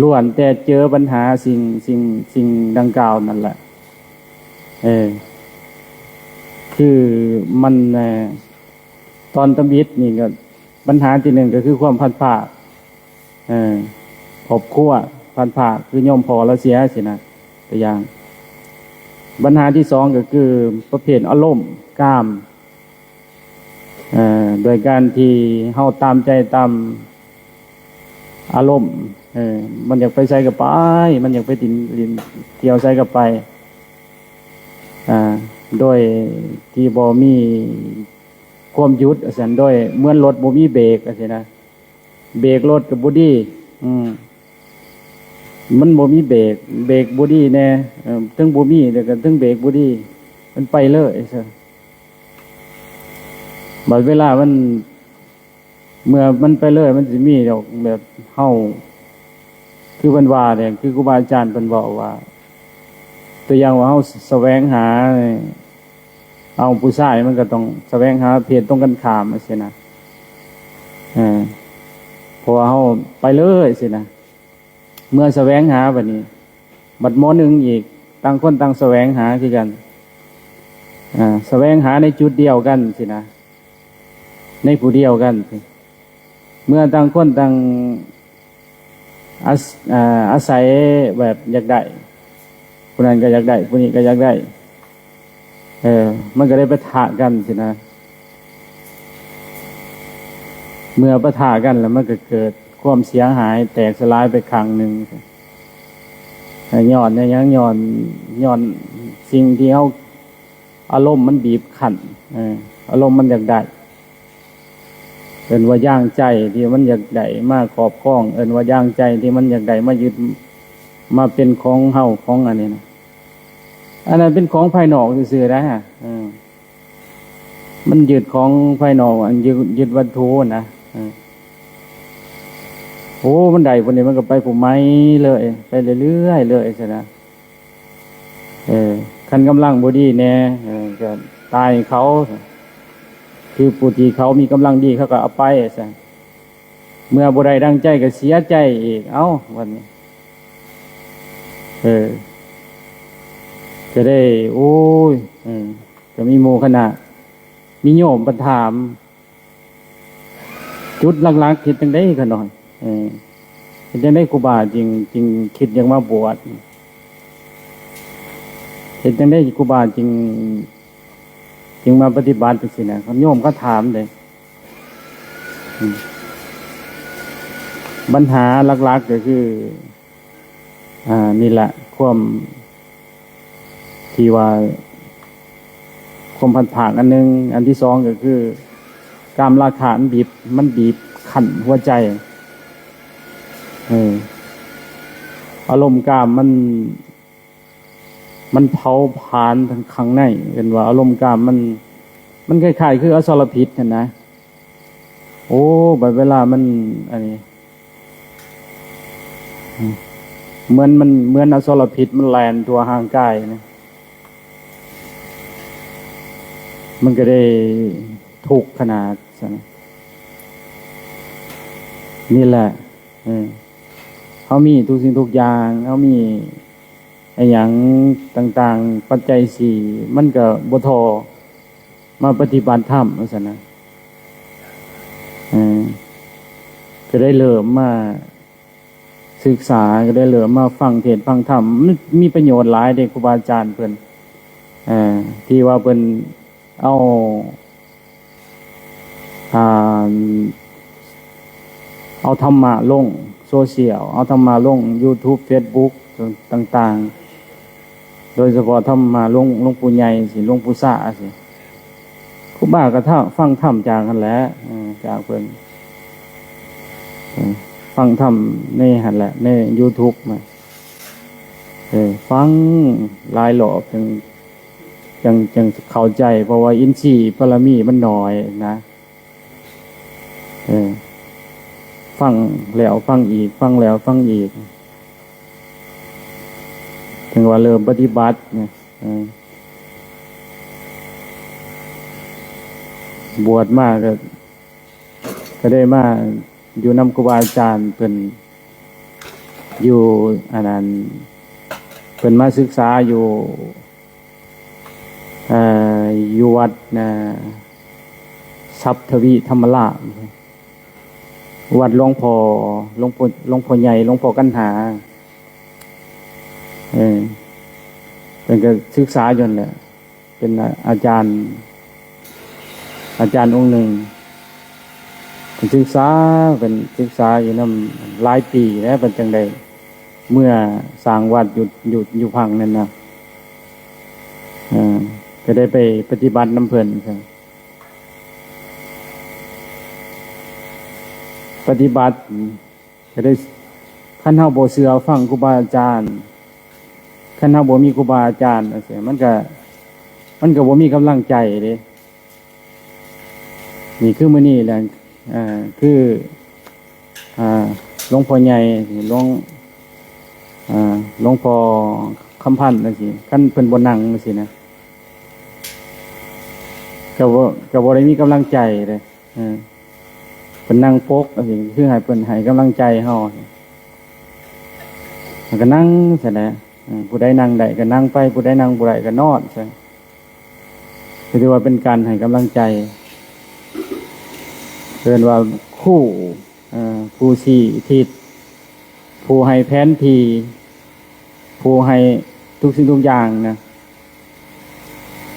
ລ້ວນແຕ່ເຈີບັນຫາສິ່ງ ສິ່ງ ສິ່ງດັ່ງກ່າວນັ້ນແຫຼະ ເອີ ຄືມັນ ເອີ ຕອນທຳອິດນີ້ກໍ ບັນຫາທີໜຶ່ງກໍຄືຄວາມພັດພາກ ເອີ ຄອບຄົວພັດພາກ ຄືໂຍມພໍ່ລາວເສຍຊີ້ນະ ຕົວຢ່າງ. ບັນຫາທີສອງກໍຄືປະເພດອາລົມກາມ ເອີ ໂດຍການທີ່ເຮົາຕາມໃຈຕາມອາລົມ ເອີ ມັນຢາກໄປໃສກໍໄປ ມັນຢາກໄປຫຼິ້ນ ຫຼິ້ນທ່ຽວໃສກໍໄປ ອ່າ ໂດຍທີ່ບໍ່ມີຄວາມຢຸດວ່າຊັ້ນ ໂດຍເໝືອນລົດບໍ່ມີເບຣກວ່າຊີ້ນະ. ເບຣກລົດກໍບໍ່ດີ ອືມ ມັນບໍ່ມີເບຣກ ເບຣກບໍ່ດີແດ່ ເອີ ເທິງບໍ່ມີ ແລ້ວກໍເທິງເບຣກບໍ່ດີ ມັນໄປເລີຍຊະ. ບັດເວລາມັນ ເມື່ອມັນໄປເລີຍ ມັນຊິມີດອກແບບເຮົາ ຄືເພິ່ນວ່າເດ້ ຄືຄູບາອາຈານເພິ່ນເວົ້າວ່າ ຕົວຢ່າງວ່າເຮົາສະແຫວງຫາ ເອົາຜູ້ຊາຍ ມັນກໍຕ້ອງສະແຫວງຫາເພດຕົງກັນຂ້າມ ຈັ່ງຊີ້ນະ ເອີ ເພາະວ່າເຮົາໄປເລີຍຊີ້ນະ ເມື່ອສະແຫວງຫາບັດນີ້ ບັດໝໍໜຶ່ງອີກ ຕ່າງຄົນຕ່າງສະແຫວງຫາຄືກັນ ອ່າ ສະແຫວງຫາໃນຈຸດດຽວກັນຊີ້ນະ ໃນຜູ້ດຽວກັນ ເມື່ອຕ່າງຄົນຕ່າງ ອາ ອາ ອາໄສແບບຢາກໄດ້ ຜູ້ນັ້ນກໍຢາກໄດ້ ຜູ້ນີ້ກໍຢາກໄດ້ ເອີ ມັນກໍໄດ້ປະທະກັນຊີ້ນະ ເມື່ອປະທະກັນແລ້ວ ມັນກໍເກີດຄວາມເສຍຫາຍແຕກສະຫຼາຍໄປຂ້າງໜຶ່ງ ຍ້ອນຫຍັງ? ຍ້ອນ ຍ້ອນສິ່ງທີ່ເຮົາ ອາລົມມັນບີບຄັ້ນ ເອີ ອາລົມມັນຢາກໄດ້ ເອີ້ນວ່າຢາງໃຈທີ່ມັນຢາກໄດ້ມາຄອບຄອງ ເອີ້ນວ່າຢາງໃຈທີ່ມັນຢາກໄດ້ມາຍຶດ ມາເປັນຂອງເຮົາ ຂອງອັນນີ້ນະ ອັນນັ້ນເປັນຂອງພາຍນອກຊື່ໆໄດ໋ ເອີ ມັນຍຶດຂອງພາຍນອກ ອັນຍຶດ ຍຶດວັດຖຸນະ ເອີ ໂອ້ ມັນໄດ້ພຸ້ນນີ້ ມັນກໍໄປຜູ້ໃໝ່ເລີຍ ໄປເລື້ອຍໆເລີຍຊັ້ນນະ. ເອີ ຄັນກຳລັງບໍ່ດີແດ່ ເອີ ກໍຕາຍເຂົາ ເອີ ຄືຜູ້ທີ່ເຂົາມີກຳລັງດີເຂົາກໍເອົາໄປຊັ້ນ ເມື່ອບໍ່ໄດ້ດັ່ງໃຈກໍເສຍໃຈອີກ ເອົ້າ ບັດນີ້ ເອີ ກໍໄດ້ ໂອ້ຍ ເອີ ກໍມີໝູ່ຄະນະ ມີໂຍມເພິ່ນຖາມ ຈຸດຫຼັກໆ ເຮັດຈັ່ງໃດຂະນ້ອຍ ເອີ ເຮັດຈັ່ງໃດຄູບາຈຶ່ງ ຈຶ່ງຄິດຢາກມາບວດ ເຮັດຈັ່ງໃດຄູບາຈຶ່ງ ຈຶ່ງມາປະຕິບັດຈັ່ງຊີ້ນະ ໂຍມເຂົາຖາມເດ້ ອືມ ບັນຫາຫຼັກໆ ກໍຄື ອ່າ ນີ້ແຫຼະ ຄວາມ ທີ່ວ່າ ຄວາມພັດພາກອັນໜຶ່ງ ອັນທີສອງກໍຄື ກາມລາຄະມັນບີບ ມັນບີບຄັ້ນຫົວໃຈ ເອີ ອາລົມກາມມັນ ມັນເຜົາຜານທາງຂ້າງໃນ ເອີ້ນວ່າອາລົມກາມມັນ ມັນຄ້າຍໆ ຄືອະສອລະພິດຫັ້ນນະ ໂອ້ ບັດເວລາມັນ ອັນນີ້ ເໝືອນມັນ ເໝືອນອະສອລະພິດມັນແລ່ນທົ່ວຮ່າງກາຍນະ ມັນກໍໄດ້ທຸກຂະໜາດຊັ້ນ ນີ້ແຫຼະ ເອີ ເຮົາມີທຸກສິ່ງທຸກຢ່າງ ເຮົາມີ ອີຫຍັງຕ່າງໆ ປັດໄຈສີ່ ມັນກໍບໍ່ທໍ່ມາປະຕິບັດທຳ ວ່າຊັ້ນນະ ເອີ ກໍໄດ້ເລີ່ມມາສຶກສາ ກໍໄດ້ເລີ່ມມາຟັງເທດຟັງທຳ ມັນມີປະໂຫຍດຫຼາຍເດ້ ຄູບາອາຈານເພິ່ນ ເອີ ທີ່ວ່າເພິ່ນ ເອົາ ອ່າ ເອົາທຳມະລົງໂຊຊຽວ ເອົາທຳມະລົງຢູທູບ ເຟສບຸກ ຕ່າງໆ ໂດຍສະເພາະທຳມະຫຼວງ ຫຼວງປູ່ໃຫຍ່ຊີ້ ຫຼວງປູ່ຊາຊີ້ ຄູບາກໍທຳ ຟັງທຳຈາກຫັ້ນແຫຼະ ເອີ ຈາກເພິ່ນ ເອີ ຟັງທຳໃນຫັ້ນແຫຼະ ໃນຢູທູບນະ ເອີ ຟັງຫຼາຍຮອບຈຶ່ງ ຈັ່ງ ຈັ່ງເຂົ້າໃຈ ເພາະວ່າອິນຊີບາລະມີມັນໜ້ອຍນະ ເອີ ຟັງແລ້ວຟັງອີກ ຟັງແລ້ວຟັງອີກ ເຖິງວ່າເລີ່ມປະຕິບັດນະ ເອີ ບວດມາກໍ ກໍໄດ້ມາຢູ່ນຳຄູບາອາຈານເພິ່ນ ຢູ່ອັນນັ້ນ ເພິ່ນມາສຶກສາຢູ່ ເອີ ຢູ່ວັດນະ ຊັບທະວີທຳມະລາດ ວັດຫຼວງພໍ່ ຫຼວງພໍ່ ຫຼວງພໍ່ໃຫຍ່ ຫຼວງພໍ່ກັນຫາ ເອີ ເພິ່ນກໍສຶກສາຢູ່ຫັ້ນແຫຼະ ເປັນອາ ອາຈານ ອາຈານອົງໜຶ່ງ ເພິ່ນສຶກສາ ເພິ່ນສຶກສາຢູ່ນຳຫຼາຍປີແລ້ວ ເພິ່ນຈັ່ງໄດ້ເມືອສ້າງວັດຢູ່ ຢູ່ ຢູ່ພັງນັ້ນນະ ເອີ ກໍໄດ້ໄປປະຕິບັດນຳເພິ່ນ ປະຕິບັດ ກໍໄດ້ ຄັນເຮົາບໍ່ເຊື່ອຟັງຄູບາອາຈານ ຄັນເຮົາບໍ່ມີຄູບາອາຈານຈັ່ງຊີ້ ມັນກໍ ມັນກໍບໍ່ມີກຳລັງໃຈເດ້ ນີ້ຄືມື້ນີ້ແຫຼະ ເອີ ຄື ອ່າ ຫຼວງພໍ່ໃຫຍ່ ຫຼວງ ອ່າ ຫຼວງພໍ່ຄຳພັນຈັ່ງຊີ້ ຄັນເພິ່ນບໍ່ນັ່ງຈັ່ງຊີ້ນະ ກໍບໍ່ ກໍບໍ່ໄດ້ມີກຳລັງໃຈເດ້ ເອີ ເພິ່ນນັ່ງປົກຈັ່ງຊີ້ ຄືໃຫ້ເພິ່ນໃຫ້ກຳລັງໃຈເຮົາ ເຮົາກໍນັ່ງຊັ້ນແຫຼະ ເອີ ຜູ້ໃດນັ່ງໄດ້ກໍນັ່ງໄປ ຜູ້ໃດນັ່ງບໍ່ໄດ້ກໍນອນຊັ້ນ ກໍຖືວ່າເປັນການໃຫ້ກຳລັງໃຈ ເອີ້ນວ່າຄູ ເອີ ຜູ້ຊີ້ທິດ ຜູ້ໃຫ້ແຜນທີ່ ຜູ້ໃຫ້ທຸກສິ່ງທຸກຢ່າງນະ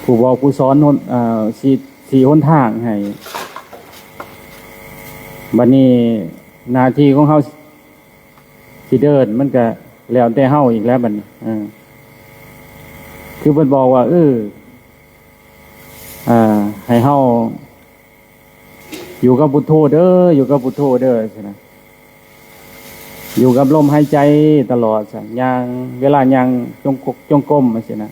ຜູ້ບອກຜູ້ສອນຫົນ ເອີ ຊີ້ ຊີ້ຫົນທາງໃຫ້ ບັດນີ້ໜ້າທີ່ຂອງເຮົາຊິເດີນ ມັນກະແລ້ວແຕ່ເຮົາອີກແລ້ວບັດນີ້ ເອີ ຄືເພິ່ນບອກວ່າ ເອີ ເອີ ໃຫ້ເຮົາ ຢູ່ກັບພຸດໂທເດີ ຢູ່ກັບພຸດໂທເດີ ຊີ້ນະ ຢູ່ກັບລົມຫາຍໃຈຕະຫຼອດຊັ້ນ ຍ່າງ ເວລາຍ່າງຈົງກົກ ຈົງກົມຊີ້ນະ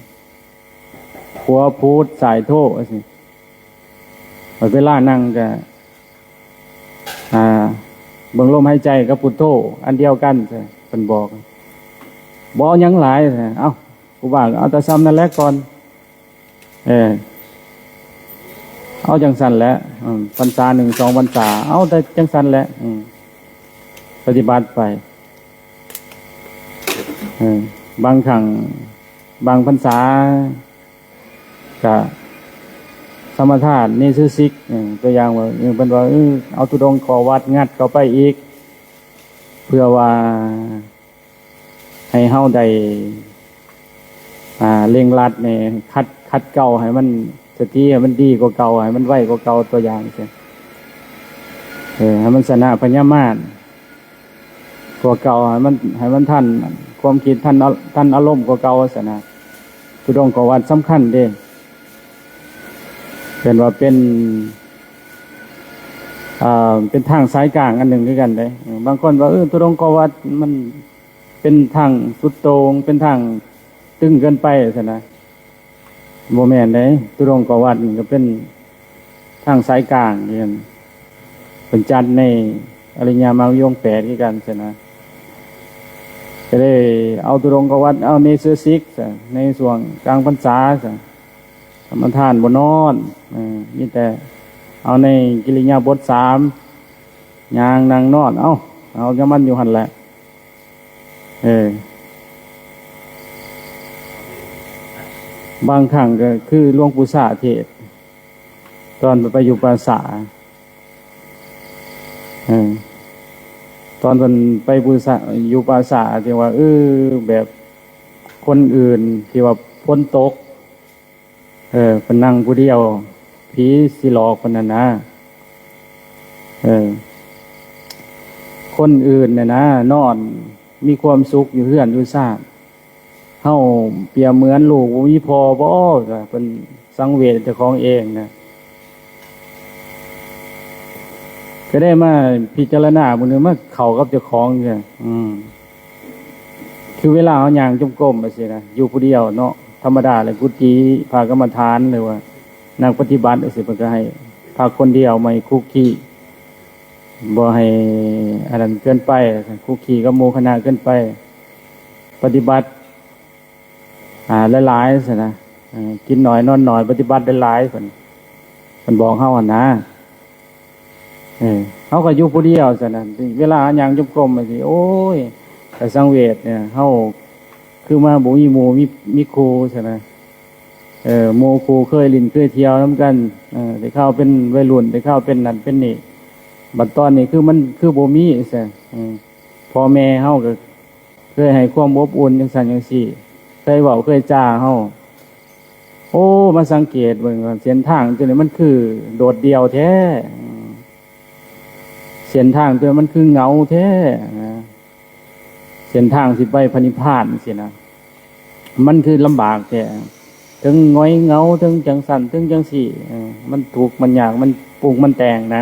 ຂວາພູດ ຊ້າຍໂທ ຊີ້ ບັດເວລານັ່ງກະ ອ່າ ເບິ່ງລົມຫາຍໃຈກັບພຸດໂທອັນດຽວກັນ ເພິ່ນບອກ ບໍ່ເອົາຫຍັງຫຼາຍ ເອົ້າ ຄູບາກໍເອົາແຕ່ຊ່ຳນັ້ນແຫຼະກ່ອນ ເອີ ເອົາຈັ່ງຊັ້ນແຫຼະ ອືມ ພັນສາໜຶ່ງສອງພັນສາ ເອົາແຕ່ຈັ່ງຊັ້ນແຫຼະ ອືມ ປະຕິບັດໄປ ເອີ ບາງຄັ້ງ ບາງພັນສາກະສະມາທານເນເຊີຊິກ ເອີ ຕົວຢ່າງວ່າ ເອີ ເພິ່ນວ່າ ເອີ ເອົາທຸດົງເຂົ້າວັດ ງັດເຂົ້າໄປອີກ ເພື່ອວ່າ ໃຫ້ເຮົາໄດ້ ອ່າ ເລັ່ງລັດແດ່ ຂັດ ຂັດເກົາໃຫ້ມັນ ສະຕິໃຫ້ມັນດີກວ່າເກົ່າ ໃຫ້ມັນໄວກວ່າເກົ່າ ຕົວຢ່າງຊີ້ ເອີ ໃຫ້ມັນຊະນະພະຍາມາດກວ່າເກົ່າ ໃຫ້ມັນ ໃຫ້ມັນທັນຄວາມຄິດ ທັນອາ ທັນອາລົມກວ່າເກົ່າຊັ້ນນະ. ທຸດົງເຂົ້າວັດສຳຄັນເດ້ ເອີ້ນວ່າເປັນ ເປັນທາງສາຍກາງອັນໜຶ່ງຄືກັນເດ້. ບາງຄົນວ່າ ເອີ ທຸດົງເຂົ້າວັດມັນ ເປັນທາງສຸດໂຕ່ງ ເປັນທາງຕຶງເກີນໄປຊັ້ນນະ. ບໍ່ແມ່ນເດ້ ທຸດົງເຂົ້າວັດນີ້ກໍເປັນທາງສາຍກາງຄືກັນ ເພິ່ນຈັດໃນອະລິຍະມັກມີອົງແປດຄືກັນຊັ້ນນະ. ກໍເລີຍເອົາທຸດົງເຂົ້າວັດ ເອົາເນເຊີຊິກ ໃນຊ່ວງກາງພັນສາ ສະມາທານບໍ່ນອນ ເອີ ມີແຕ່ເອົາໃນກິລິຍາບົດສາມ ຍ່າງ ນັ່ງ ນອນ ເອົາ ເອົານຳມັນຢູ່ຫັ້ນແຫຼະ. ເອີ ບາງຄັ້ງກໍຄືຫຼວງປູ່ຊາເທດ ຕອນໄປຢູ່ປ່າຊ້າ ເອີ ຕອນເພິ່ນໄປປູ່ຊາ ຢູ່ປ່າຊ້າ ທີ່ວ່າ ເອີ ແບບຄົນອື່ນທີ່ວ່າຝົນຕົກ ເອີ ເພິ່ນນັ່ງຜູ້ດຽວ ຜີຊິຫຼອກເພິ່ນຫັ້ນນະ. ເອີ ຄົນອື່ນນະນະ ນອນມີຄວາມສຸກຢູ່ເຮືອນຢູ່ຊານ ເຮົາປຽບເໝືອນລູກບໍ່ມີພໍ່ບໍ? ເພິ່ນສັງເວດເຈົ້າຂອງເອງນະ. ກໍໄດ້ມາພິຈາລະນາມື້ໜຶ່ງ ມາເຂົ້າກັບເຈົ້າຂອງເລີຍ ອືມ ຄືເວລາເຮົາຍ່າງຈົງກົມຈັ່ງຊີ້ນະ ຢູ່ຜູ້ດຽວເນາະ ທຳມະດາແລ້ວ ກຸຕິພະກຳມະຖານ ຫຼືວ່ານັກປະຕິບັດຈັ່ງຊີ້ ເພິ່ນກໍໃຫ້ພັກຄົນດຽວ ບໍ່ໃຫ້ຄຸກຄີ ບໍ່ໃຫ້ອັນນັ້ນເກີນໄປ ຄຸກຄີກັບໝູ່ຄະນະເກີນໄປ ປະຕິບັດ ອ່າ ຫຼາຍໆຊັ້ນນະ ເອີ ກິນໜ້ອຍນອນໜ້ອຍ ປະຕິບັດຫຼາຍໆ ເພິ່ນ ເພິ່ນບອກເຮົາຫັ້ນນະ. ເອີ ເຮົາກໍຢູ່ຜູ້ດຽວຊັ້ນນະ ເວລາຍ່າງຈົງກົມຈັ່ງຊີ້ ໂອ້ຍ ກໍສັງເວດເນຍ ເຮົາຄືມາບໍ່ມີໝູ່ມີ ມີຄູ່ຊັ້ນນະ. ເອີ ໝູ່ຄູ່ເຄີຍຫຼິ້ນເຄີຍທ່ຽວນຳກັນ ເອີ ແຕ່ຄາວເປັນໄວລຸ້ນ ແຕ່ຄາວເປັນນັ້ນເປັນນີ້ ບັດຕອນນີ້ຄືມັນຄືບໍ່ມີຊັ້ນ. ເອີ ພໍ່ແມ່ເຮົາກໍ ເຄີຍໃຫ້ຄວາມອົບອຸ່ນຈັ່ງຊັ້ນຈັ່ງຊີ້ ເຄີຍເວົ້າເຄີຍຈາເຮົາ. ໂອ້ ມາສັງເກດເບິ່ງວ່າເສັ້ນທາງຕົວນີ້ມັນຄືໂດດດ່ຽວແທ້ ເສັ້ນທາງຕົວນີ້ມັນຄືເຫງົາແທ້ນະ ເສັ້ນທາງຊິໄປພະນິບພານຊີ້ນະ ມັນຄືລຳບາກແທ້ ເຖິງຫງອຍເຫງົາ ເຖິງຈັ່ງຊັ້ນ ເຖິງຈັ່ງຊີ້ ເອີ ມັນທຸກ ມັນຍາກ ມັນປຸງ ມັນແຕ່ງນະ.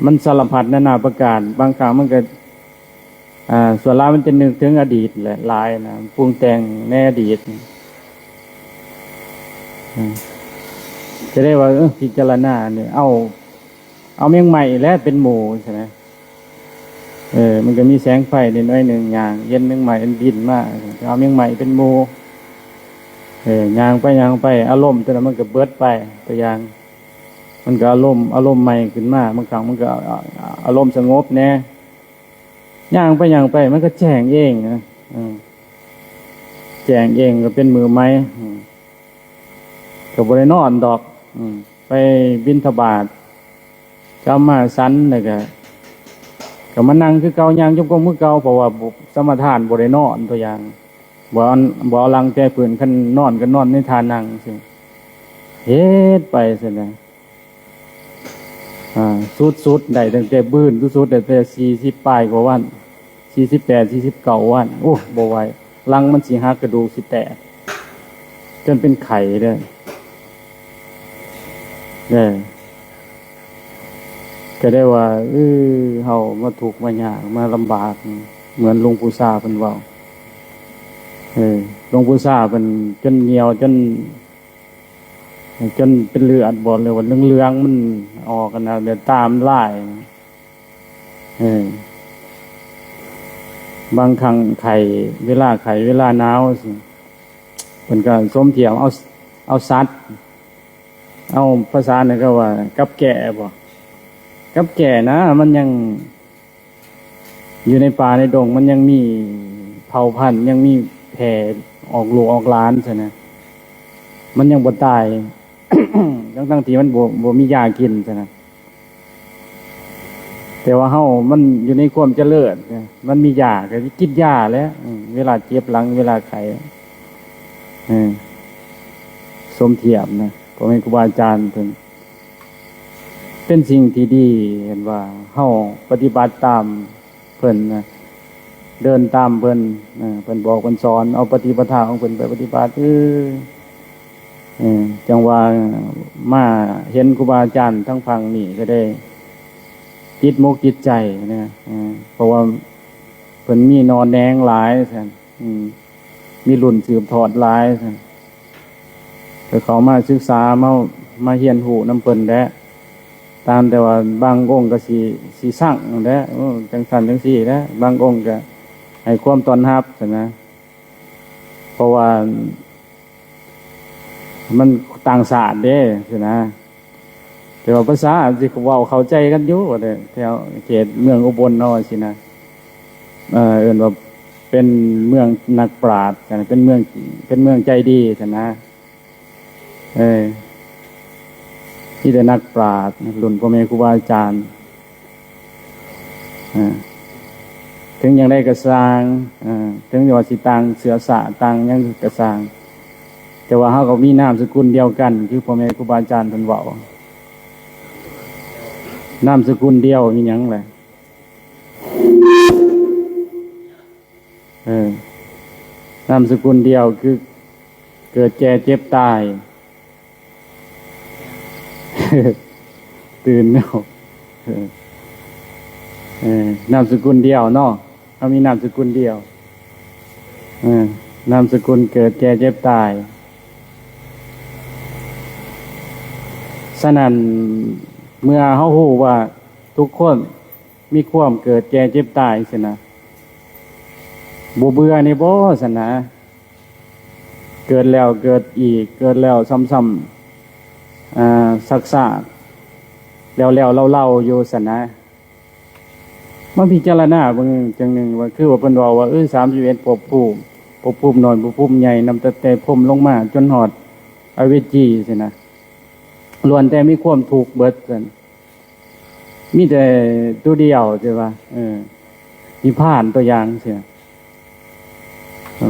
ມັນສາລະພັດນານາປະການ ບາງຄັ້ງມັນກໍ ອ່າ ສ່ວນຫຼາຍມັນຈະນຶກເຖິງອະດີດແຫຼະ ຫຼາຍນະ ປຸງແຕ່ງໃນອະດີດ ອືມ ຈະໄດ້ວ່າ ເອີ ພິຈາລະນານີ້ ເອົາ ເອົາແມງໄມ້ແຫຼະເປັນໝູ່ ຈັ່ງຊີ້ນະ. ເອີ ມັນກໍມີແສງໄຟນິດໜ້ອຍໜຶ່ງ ຍ່າງເຫັນແມງໄມ້ມັນບິນມາ ເອົາແມງໄມ້ເປັນໝູ່ ເອີ ຍ່າງໄປຍ່າງໄປ ອາລົມຕົວນັ້ນມັນກໍເບິດໄປ ຕົວຢ່າງ ມັນກໍອາລົມ ອາລົມໃໝ່ຂຶ້ນມາ ບາງຄັ້ງມັນກໍອາ ອາລົມສະຫງົບແດ່ ຍ່າງໄປຍ່າງໄປມັນກໍແຈ້ງເອງນະ ເອີ ແຈ້ງເອງກໍເປັນມື້ໃໝ່ ເອີ ກໍບໍ່ໄດ້ນອນດອກ ເອີ ໄປບິນທະບາດ ກັບມາສັນ ແລ້ວກໍ ກໍມານັ່ງຄືເກົ່າ ຍ່າງຈົງກົມຄືເກົ່າ ເພາະວ່າສະມາທານບໍ່ໄດ້ນອນ ຕົວຢ່າງ ບໍ່ ບໍ່ເອົາຫຼັງແຕະພື້ນ ຄັນນອນກໍນອນໃນທ່ານັ່ງ ເຮັດໄປຊັ້ນນະ. ອ່າ ສຸດໆ ໄດ້ຕັ້ງແຕ່ບືນສຸດໆ ໄດ້ແຕ່ສີ່ສິບປາຍກວ່າວັນ ສີ່ສິບແປດ ສີ່ສິບເກົ້າວັນ ໂອ້ ບໍ່ໄຫວ ຫຼັງມັນຊິຫັກ ກະດູກຊິແຕກ ຈົນເປັນໄຂ້ເດີ ເອີ ກໍໄດ້ວ່າ ເອີ ເຮົາມາທຸກມາຍາກ ມາລຳບາກ ເໝືອນຫຼວງປູ່ຊາເພິ່ນເວົ້າ ເອີ ຫຼວງປູ່ຊາເພິ່ນຈົນຍ່ຽວ ຈົນ ຈົນເປັນເລືອດບໍ ຫຼືວ່າເຫຼືອງໆ ມັນອອກຫັ້ນນະ ແບບຕາມັນລາຍ ເອີ ບາງຄັ້ງໄຂ້ ເວລາໄຂ້ ເວລາໜາວ ເພິ່ນກໍສົມທຽບເອົາ ເອົາສັດ ເອົາພາສານັ້ນເຂົາວ່າກັບແກ້ບໍ? ກັບແກ້ນະ ມັນຍັງຢູ່ໃນປ່າໃນດົງ ມັນຍັງມີເຜົ່າພັນ ຍັງມີແຜ່ອອກລູກອອກຫຼານຊັ້ນນະ ມັນຍັງບໍ່ຕາຍ ທັງໆທີ່ມັນບໍ່ ບໍ່ມີຢາກິນຊັ້ນນະ. ແຕ່ວ່າເຮົາມັນຢູ່ໃນຄວາມຈະເລີນນະ ມັນມີຢາກໍກິນຢາແຫຼະ ເວລາເຈັບຫຼັງ ເວລາໄຂ້ ເອີ ສົມທຽບນະ ພໍ່ແມ່ຄູບາອາຈານເພິ່ນ ເປັນສິ່ງທີ່ດີ ເຫັນວ່າເຮົາປະຕິບັດຕາມເພິ່ນນະ ເດີນຕາມເພິ່ນ ເອີ ເພິ່ນບອກເພິ່ນສອນ ເອົາປະຕິປະທາຂອງເພິ່ນໄປປະຕິບັດ ເອີ ເອີ ຈັ່ງວ່າມາເຫັນຄູບາອາຈານທາງຝັ່ງນີ້ກໍໄດ້ຈິດມົກຈິດໃຈນະ ເອີ ເພາະວ່າເພິ່ນມີໜໍ່ແໜງຫຼາຍຊັ້ນ ອືມ ມີລຸ້ນສືບທອດຫຼາຍຊັ້ນ ກໍເຂົ້າມາສຶກສາ ມາ ມາຮຽນຮູ້ນຳເພິ່ນແຫຼະ ຕ່າງແຕ່ວ່າບາງອົງກໍຊິ ຊິຊັງແຫຼະ ໂອ້ ຈັ່ງຊັ້ນຈັ່ງຊີ້ແຫຼະ ບາງອົງກໍໃຫ້ຄວາມຕ້ອນຮັບຊັ້ນນະ ເພາະວ່າມັນຕ່າງຊາດເດ້ຊີ້ນະ ແຕ່ວ່າພາສາຊິເວົ້າເຂົ້າໃຈກັນຢູ່ແຖວເຂດເມືອງອຸບົນເຮົາຊີ້ນະ ເອີ້ນວ່າເປັນເມືອງນັກປາດ ເປັນເມືອງ ເປັນເມືອງໃຈດີຊັ້ນນະ ເອີ ມີແຕ່ນັກປາດ ລຸ້ນພໍ່ແມ່ຄູບາອາຈານ ເຖິງຢ່າງໃດກໍຊ່າງ ເຖິງວ່າຊິຕ່າງເຊື້ອຊາດ ຕ່າງຫຍັງກໍຊ່າງ ແຕ່ວ່າເຮົາກໍມີນາມສະກຸນດຽວກັນ ຄືພໍ່ແມ່ຄູບາອາຈານເພິ່ນເວົ້າ ນາມສະກຸນດຽວມີຫຍັງແຫຼະ? ເອີ ນາມສະກຸນດຽວຄືເກີດແກ່ເຈັບຕາຍ ຕື່ນແລ້ວ ເອີ ເອີ ນາມສະກຸນດຽວເນາະ ເຮົາມີນາມສະກຸນດຽວ ເອີ ນາມສະກຸນເກີດແກ່ເຈັບຕາຍ ສະນັ້ນ ເມື່ອເຮົາຮູ້ວ່າທຸກຄົນ ມີຄວາມເກີດແກ່ເຈັບຕາຍຊີ້ນະ ບໍ່ເບື່ອແດ່ບໍຊັ້ນນະ ເກີດແລ້ວເກີດອີກ ເກີດແລ້ວຊ້ຳໆ ອາ ຊັກຊາກ ແລ້ວໆເລົ່າໆຢູ່ຊັ້ນນະ ມາພິຈາລະນາເບິ່ງຈັ່ງໜຶ່ງວ່າ ຄືວ່າເພິ່ນເວົ້າວ່າ ເອີ ສາມສິບເອັດພົບພູມ ພົບພູມນ້ອຍ ພົບພູມໃຫຍ່ ນັບຕັ້ງແຕ່ພົມລົງມາຈົນຮອດອະເວຈີຊີ້ນະ ລ້ວນແຕ່ມີຄວາມທຸກເບິດຊັ້ນ ມີແຕ່ຕົວດຽວທີ່ວ່າ ເອີ ນິບພານຕົວຢ່າງຊີ້ ເອີ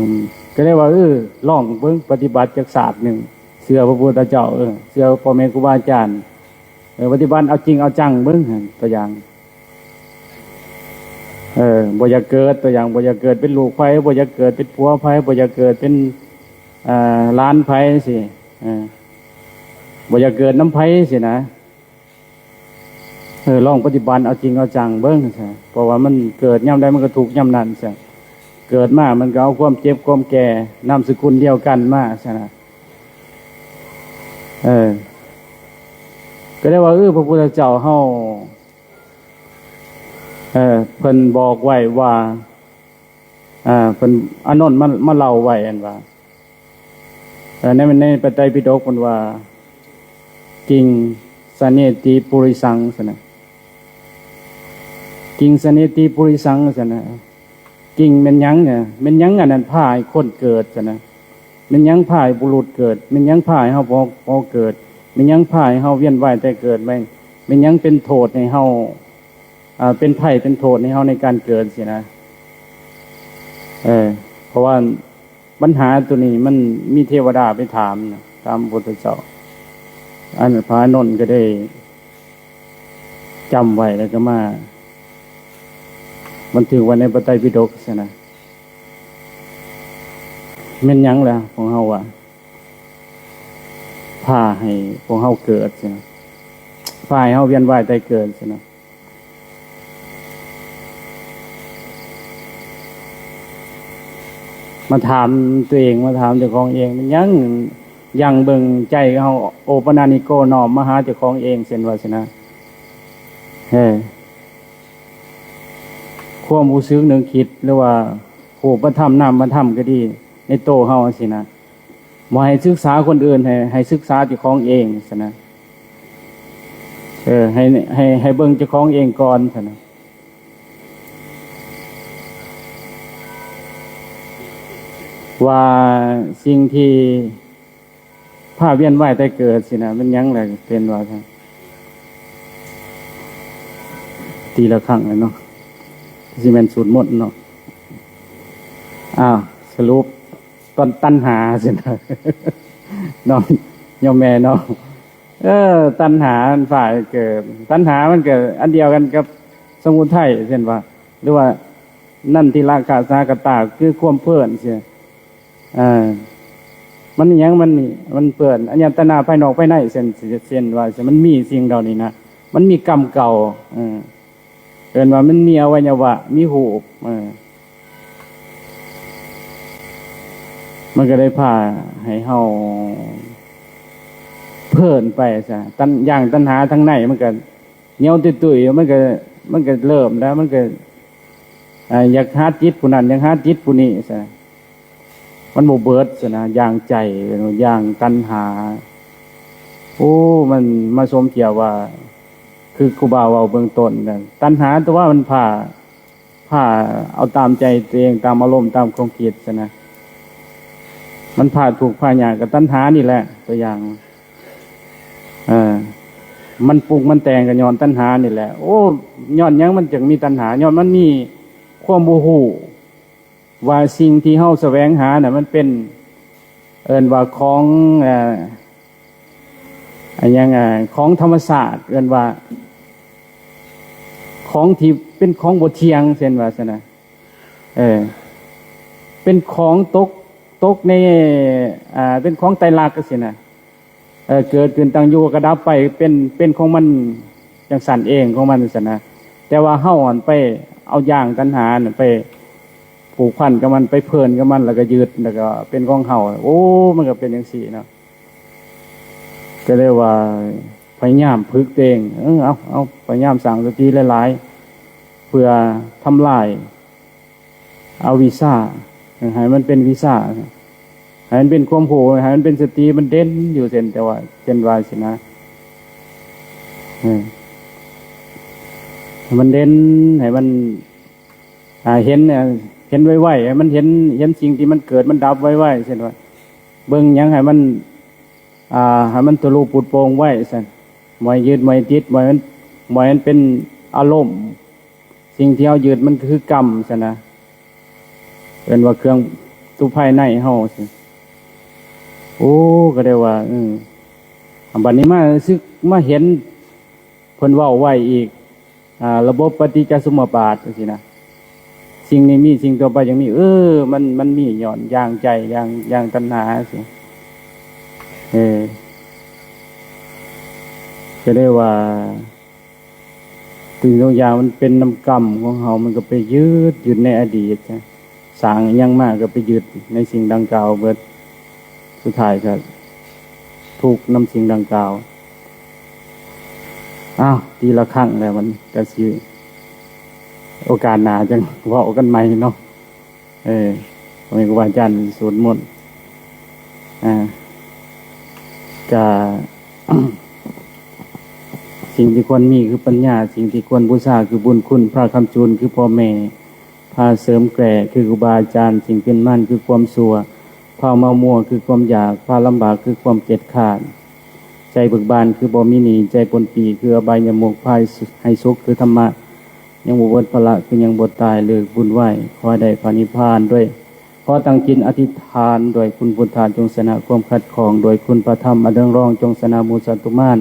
ກໍເລີຍວ່າ ເອີ ລອງເບິ່ງປະຕິບັດຈັກຊາດໜຶ່ງ ເຊື່ອພະພຸດທະເຈົ້າ ເອີ ເຊື່ອພໍ່ແມ່ຄູບາອາຈານ ເອີ ປະຕິບັດເອົາຈິງເອົາຈັງເບິ່ງ ຕົວຢ່າງ ເອີ ບໍ່ຢາກເກີດ ຕົວຢ່າງ ບໍ່ຢາກເກີດເປັນລູກໃຜ ບໍ່ຢາກເກີດເປັນຜົວໃຜ ບໍ່ຢາກເກີດເປັນ ເອີ ຫຼານໃຜຊີ້ ເອີ ບໍ່ຢາກເກີດນຳໃຜຊີ້ນະ ເອີ ລອງປະຕິບັດເອົາຈິງເອົາຈັງເບິ່ງຊະ ເພາະວ່າມັນເກີດຍາມໃດມັນກໍທຸກຍາມນັ້ນຊະ ເກີດມາມັນກໍເອົາຄວາມເຈັບຄວາມແກ່ນາມສະກຸນດຽວກັນມາຊະນະ ເອີ ກໍໄດ້ວ່າ ເອີ ພະພຸດທະເຈົ້າເຮົາ ເອີ ເພິ່ນບອກໄວ້ວ່າ ອາ ເພິ່ນ ອານົນມາ ມາເລົ່າໄວ້ ອັນວ່າ ເອີ ໃນ ໃນພະໄຕປິດົກເພິ່ນວ່າ ກິງສະເນຕິປຸລິສັງ ຊັ້ນນະ ກິງສະເນຕິປຸລິສັງ ຊັ້ນນະ ກິງແມ່ນຫຍັງ ແມ່ນຫຍັງອັນນັ້ນພາໃຫ້ຄົນເກີດ ຊັ້ນນະ ແມ່ນຫຍັງພາໃຫ້ບຸລຸດເກີດ ແມ່ນຫຍັງພາໃຫ້ເຮົາບໍ່ ບໍ່ເກີດ ແມ່ນຫຍັງພາໃຫ້ເຮົາວຽນວ່າຍຕາຍເກີດ ແມ່ນ ແມ່ນຫຍັງເປັນໂທດໃຫ້ເຮົາ ອ່າ ເປັນໄພເປັນໂທດໃຫ້ເຮົາໃນການເກີດຊີ້ນະ ເອີ ເພາະວ່າບັນຫາໂຕນີ້ມັນມີເທວະດາໄປຖາມນະ ຖາມພະພຸດທະເຈົ້າ ອັນພະອານົນກໍໄດ້ຈຳໄວ້ ແລ້ວກໍມາບັນທຶກໄວ້ໃນພະໄຕປິດົກຊີ້ນະ ແມ່ນຫຍັງລະພວກເຮົາວ່າ ພາໃຫ້ພວກເຮົາເກີດຊີ້ນະ ພາໃຫ້ເຮົາວຽນວ່າຍຕາຍເກີດຊີ້ນະ ມາຖາມຕົວເອງ ມາຖາມເຈົ້າຂອງເອງ ມັນຍັງຢັ້ງເບິ່ງໃຈເຮົາ ໂອປະນະນິໂກ ນ້ອມມາຫາເຈົ້າຂອງເອງ ເຊັ່ນວ່າຊີ້ນະ ເອີ ຄວາມຮູ້ສຶກນຶກຄິດ ຫຼືວ່າຮູບປະທຳນາມປະທຳກໍດີ ໃນໂຕເຮົາຊີ້ນະ ບໍ່ໃຫ້ສຶກສາຄົນອື່ນ ໃຫ້ ໃຫ້ສຶກສາເຈົ້າຂອງເອງຊັ້ນນະ ເອີ ໃຫ້ ໃຫ້ ໃຫ້ເບິ່ງເຈົ້າຂອງເອງກ່ອນຊັ້ນນະ ວ່າສິ່ງທີ່ພາວຽນວ່າຍຕາຍເກີດຊີ້ນະ ແມ່ນຫຍັງລະ ເປັນວ່າຊັ້ນ ຕີລະຄັ້ງແລ້ວເນາະ ຊິແມ່ນສູດມົດເນາະ. ອ້າວ ສະຫຼຸບ ຕອນຕັນຫາຊີ້ນະ ເນາະ ໂຍມແມ່ເນາະ. ເອີ ຕັນຫາມັນພາໃຫ້ເກີດ ຕັນຫາມັນກໍອັນດຽວກັນກັບສະມຸໄທ ເຊັ່ນວ່າ ຫຼືວ່າ ນັນທິລາຄະສາຄະຕາ ຄືຄວາມເພີນຊີ້ ເອີ ມັນອີຫຍັງ ມັນ ມັນເພີນ ອາຍະຕະນະພາຍນອກພາຍໃນ ເຊັ່ນ ເຊັ່ນວ່າ ມັນມີສິ່ງເຫຼົ່ານີ້ນະ ມັນມີກຳເກົ່າ ເອີ ເອີ້ນວ່າມັນມີອະໄວຍະວະ ມີຮູບ ເອີ ມັນກໍໄດ້ພາໃຫ້ເຮົາເພີນໄປຊະ ຕັນ ຢ່າງຕັນຫາທາງໃນມັນກໍໜຽວຕຸ້ຍໆ ມັນກໍ ມັນກໍເລີ່ມແລ້ວ ມັນກໍ ອ່າ ຢາກຫາຕິດຜູ້ນັ້ນ ຢາກຫາຕິດຜູ້ນີ້ຊະ ມັນບໍ່ເບິດຊະນະ ຢ່າງໃຈ ຢ່າງຕັນຫາ. ໂອ້ ມັນມາສົມທຽບວ່າ ຄືຄູບາເວົ້າເບື້ອງຕົ້ນນະ ຕັນຫາຕົວະມັນພາ ພາເອົາຕາມໃຈຕົວເອງ ຕາມອາລົມ ຕາມຄວາມຄິດຊະນະ ມັນພາທຸກພາຍາກ ກໍຕັນຫານີ້ແຫຼະ ຕົວຢ່າງ ເອີ ມັນປຸງມັນແຕ່ງກໍຍ້ອນຕັນຫານີ້ແຫຼະ. ໂອ້ ຍ້ອນຫຍັງມັນຈຶ່ງມີຕັນຫາ? ຍ້ອນມັນມີຄວາມບໍ່ຮູ້ວ່າສິ່ງທີ່ເຮົາສະແຫວງຫານະ ມັນເປັນ ເອີ້ນວ່າຂອງ ເອີ ອາຫຍັງ ອາ ຂອງທຳມະຊາດ ເອີ້ນວ່າຂອງທີ່ເປັນຂອງບໍ່ທ່ຽງ ເຊັ່ນວ່າຊັ້ນນະ ເອີ ເປັນຂອງຕົກ ຕົກໃນ ອາ ເປັນຂອງໄຕລັກຈັ່ງຊີ້ນະ ເກີດຂຶ້ນຕັ້ງຢູ່ກໍດັບໄປ ເປັນ ເປັນຂອງມັນຈັ່ງຊັ້ນເອງຂອງມັນຊັ້ນນະ ແຕ່ວ່າເຮົາຫັ້ນໄປເອົາຢາງຕັນຫານັ້ນໄປຜູກພັນກັບມັນ ໄປເພີນກັບມັນ ແລ້ວກໍຍຶດ ແລ້ວກໍເປັນຂອງເຮົາ ໂອ້ ມັນກໍເປັນຈັ່ງຊີ້ເນາະ. ກໍເລີຍວ່າພະຍາຍາມຝຶກຕົວເອງ ເອີ ເອົາ ເອົາ ພະຍາຍາມສ້າງສະຕິຫຼາຍໆ ເພື່ອທຳລາຍ ອະວິຊາ ໃຫ້ມັນເປັນວິຊາ ໃຫ້ມັນເປັນຄວາມຮູ້ ໃຫ້ມັນເປັນສະຕິ ມັນເດັ່ນຢູ່ເຊັ່ນ ແຕ່ວ່າ ເຊັ່ນວ່າຊີ້ນະ ເອີ ໃຫ້ມັນເດັ່ນ ໃຫ້ມັນ ອ່າ ເຫັນ ເຫັນໄວໆ ໃຫ້ມັນເຫັນ ເຫັນສິ່ງທີ່ມັນເກີດ ມັນດັບໄວໆ ເຊັ່ນວ່າ ເບິ່ງຫຍັງໃຫ້ມັນ ອ່າ ໃຫ້ມັນທະລຸປຸດໂປ່ງໄວ້ຊັ້ນ ບໍ່ໃຫ້ຍຶດ ບໍ່ໃຫ້ຕິດ ບໍ່ໃຫ້ມັນ ບໍ່ໃຫ້ມັນເປັນອາລົມ ສິ່ງທີ່ເຮົາຍຶດມັນຄືກຳຊັ້ນນະ ເອີ້ນວ່າເຄື່ອງຢູ່ພາຍໃນເຮົາຊັ້ນ. ໂອ້ ກໍໄດ້ວ່າ ເອີ ບັດນີ້ມາສຶກມາເຫັນເພິ່ນເວົ້າໄວ້ອີກ ອ່າ ລະບົບປະຕິຈຈະສົມມະບາດຈັ່ງຊີ້ນະ ສິ່ງນີ້ມີ ສິ່ງຕໍ່ໄປຈັ່ງມີ ເອີ ມັນ ມັນມີຍ້ອນຢ່າງໃຈ ຢ່າງ ຢ່າງຕັນຫາຊີ້ ເອີ ກໍໄດ້ວ່າ ສິ່ງທຸກຢ່າງມັນເປັນນຳກຳຂອງເຮົາ ມັນກໍໄປຍຶດ ຍຶດໃນອະດີດ ສ້າງຫຍັງມາກໍໄປຍຶດໃນສິ່ງດັ່ງກ່າວເບິດ ສຸດທ້າຍກໍທຸກນຳສິ່ງດັ່ງກ່າວ. ອ້າວ ຕີລະຄັ້ງແລ້ວ ມັນກໍຊິ ໂອກາດໜ້າຈັ່ງເວົ້າກັນໃໝ່ເນາະ. ເອີ ພໍ່ແມ່ຄູບາອາຈານສວດມົນ ອ່າ ກະ ສິ່ງທີ່ຄວນມີຄືປັນຍາ ສິ່ງທີ່ຄວນບູຊາຄືບຸນຄຸນ ພາຄ້ຳຈູນຄືພໍ່ແມ່ ພາເສີມແກ່ຄືຄູບາອາຈານ ສິ່ງຂຶ້ນມັນຄືຄວາມຊົ່ວ ພາເມົາມົວຄືຄວາມຢາກ ພາລຳບາກຄືຄວາມເກີດຄ້ານ ໃຈເບີກບານຄືບໍ່ມີໜີ້ ໃຈປົນປີ້ຄືອະບາຍຍະມຸກ ພາໃຫ້ສຸກຄືທຳມະ ຍັງບໍ່ເບິດພາລະຄືຍັງບໍ່ຕາຍ ເລີກບຸນໄວ ຂໍໃຫ້ໄດ້ພະນິບພານດ້ວຍ ຂໍຕັ້ງຈິດອະທິຖານດ້ວຍຄຸນພຸດທະ ຈົ່ງຊະນະຄວາມຂັດຂ້ອງ ດ້ວຍຄຸນພະທຳອັນເຮືອງຮອງ ຈົ່ງຊະນະໝູ່ສັດຕຸມານ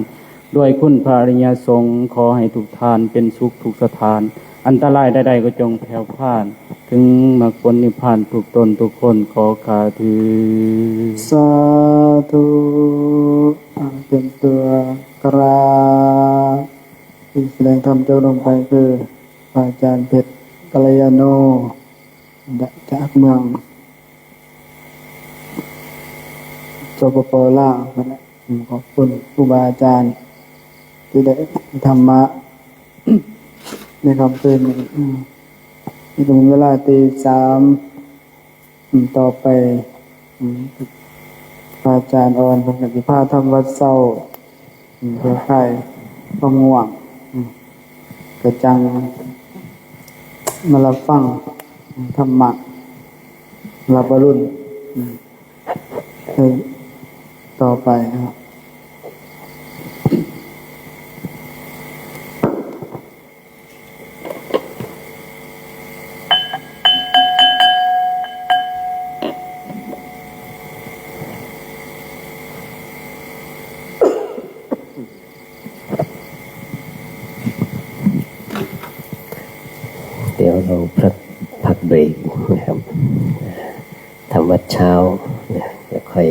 ດ້ວຍຄຸນພະອະລິຍະສົງ ຂໍໃຫ້ທຸກທ່ານເປັນສຸກທຸກສະຖານ ອັນຕະລາຍໃດໆກໍຈົ່ງແຜ່ວພານ ເຖິງມັກຜົນນິບພານທຸກຕົນທຸກຄົນ ຂໍຂ້າເທີ້ນ. ສາທຸ. ອາ ຕຽມຕົວກາບ ທີ່ສະແດງທຳຈົບລົງໄປຄື ພະອາຈານເພັດ ກັນລະຍາໂນ ຈາກເມືອງ ສປປ ລາວ ຂອບຄຸນຄູບາອາຈານທີ່ໄດ້ທຳມະໃນຄ່ຳຄືນນີ້. ນີ້ກໍເປັນເວລາຕີສາມ ຕໍ່ໄປ ພະອາຈານອ່ອນເພິ່ນກໍຊິພາທຳວັດເຊົ້າ ເພື່ອຄາຍ ຄວາມງ່ວງ ອາ ກໍຈັ່ງມາຮັບຟັງທຳມະ ຮັບອະລຸນ ອາ ຕໍ່ໄປເນາະ. ດຽວເຮົາພັກ ພັກເບຣກນະຄັບ ທຳວັດເຊົ້ານະ ແລ້ວຄ່ອຍ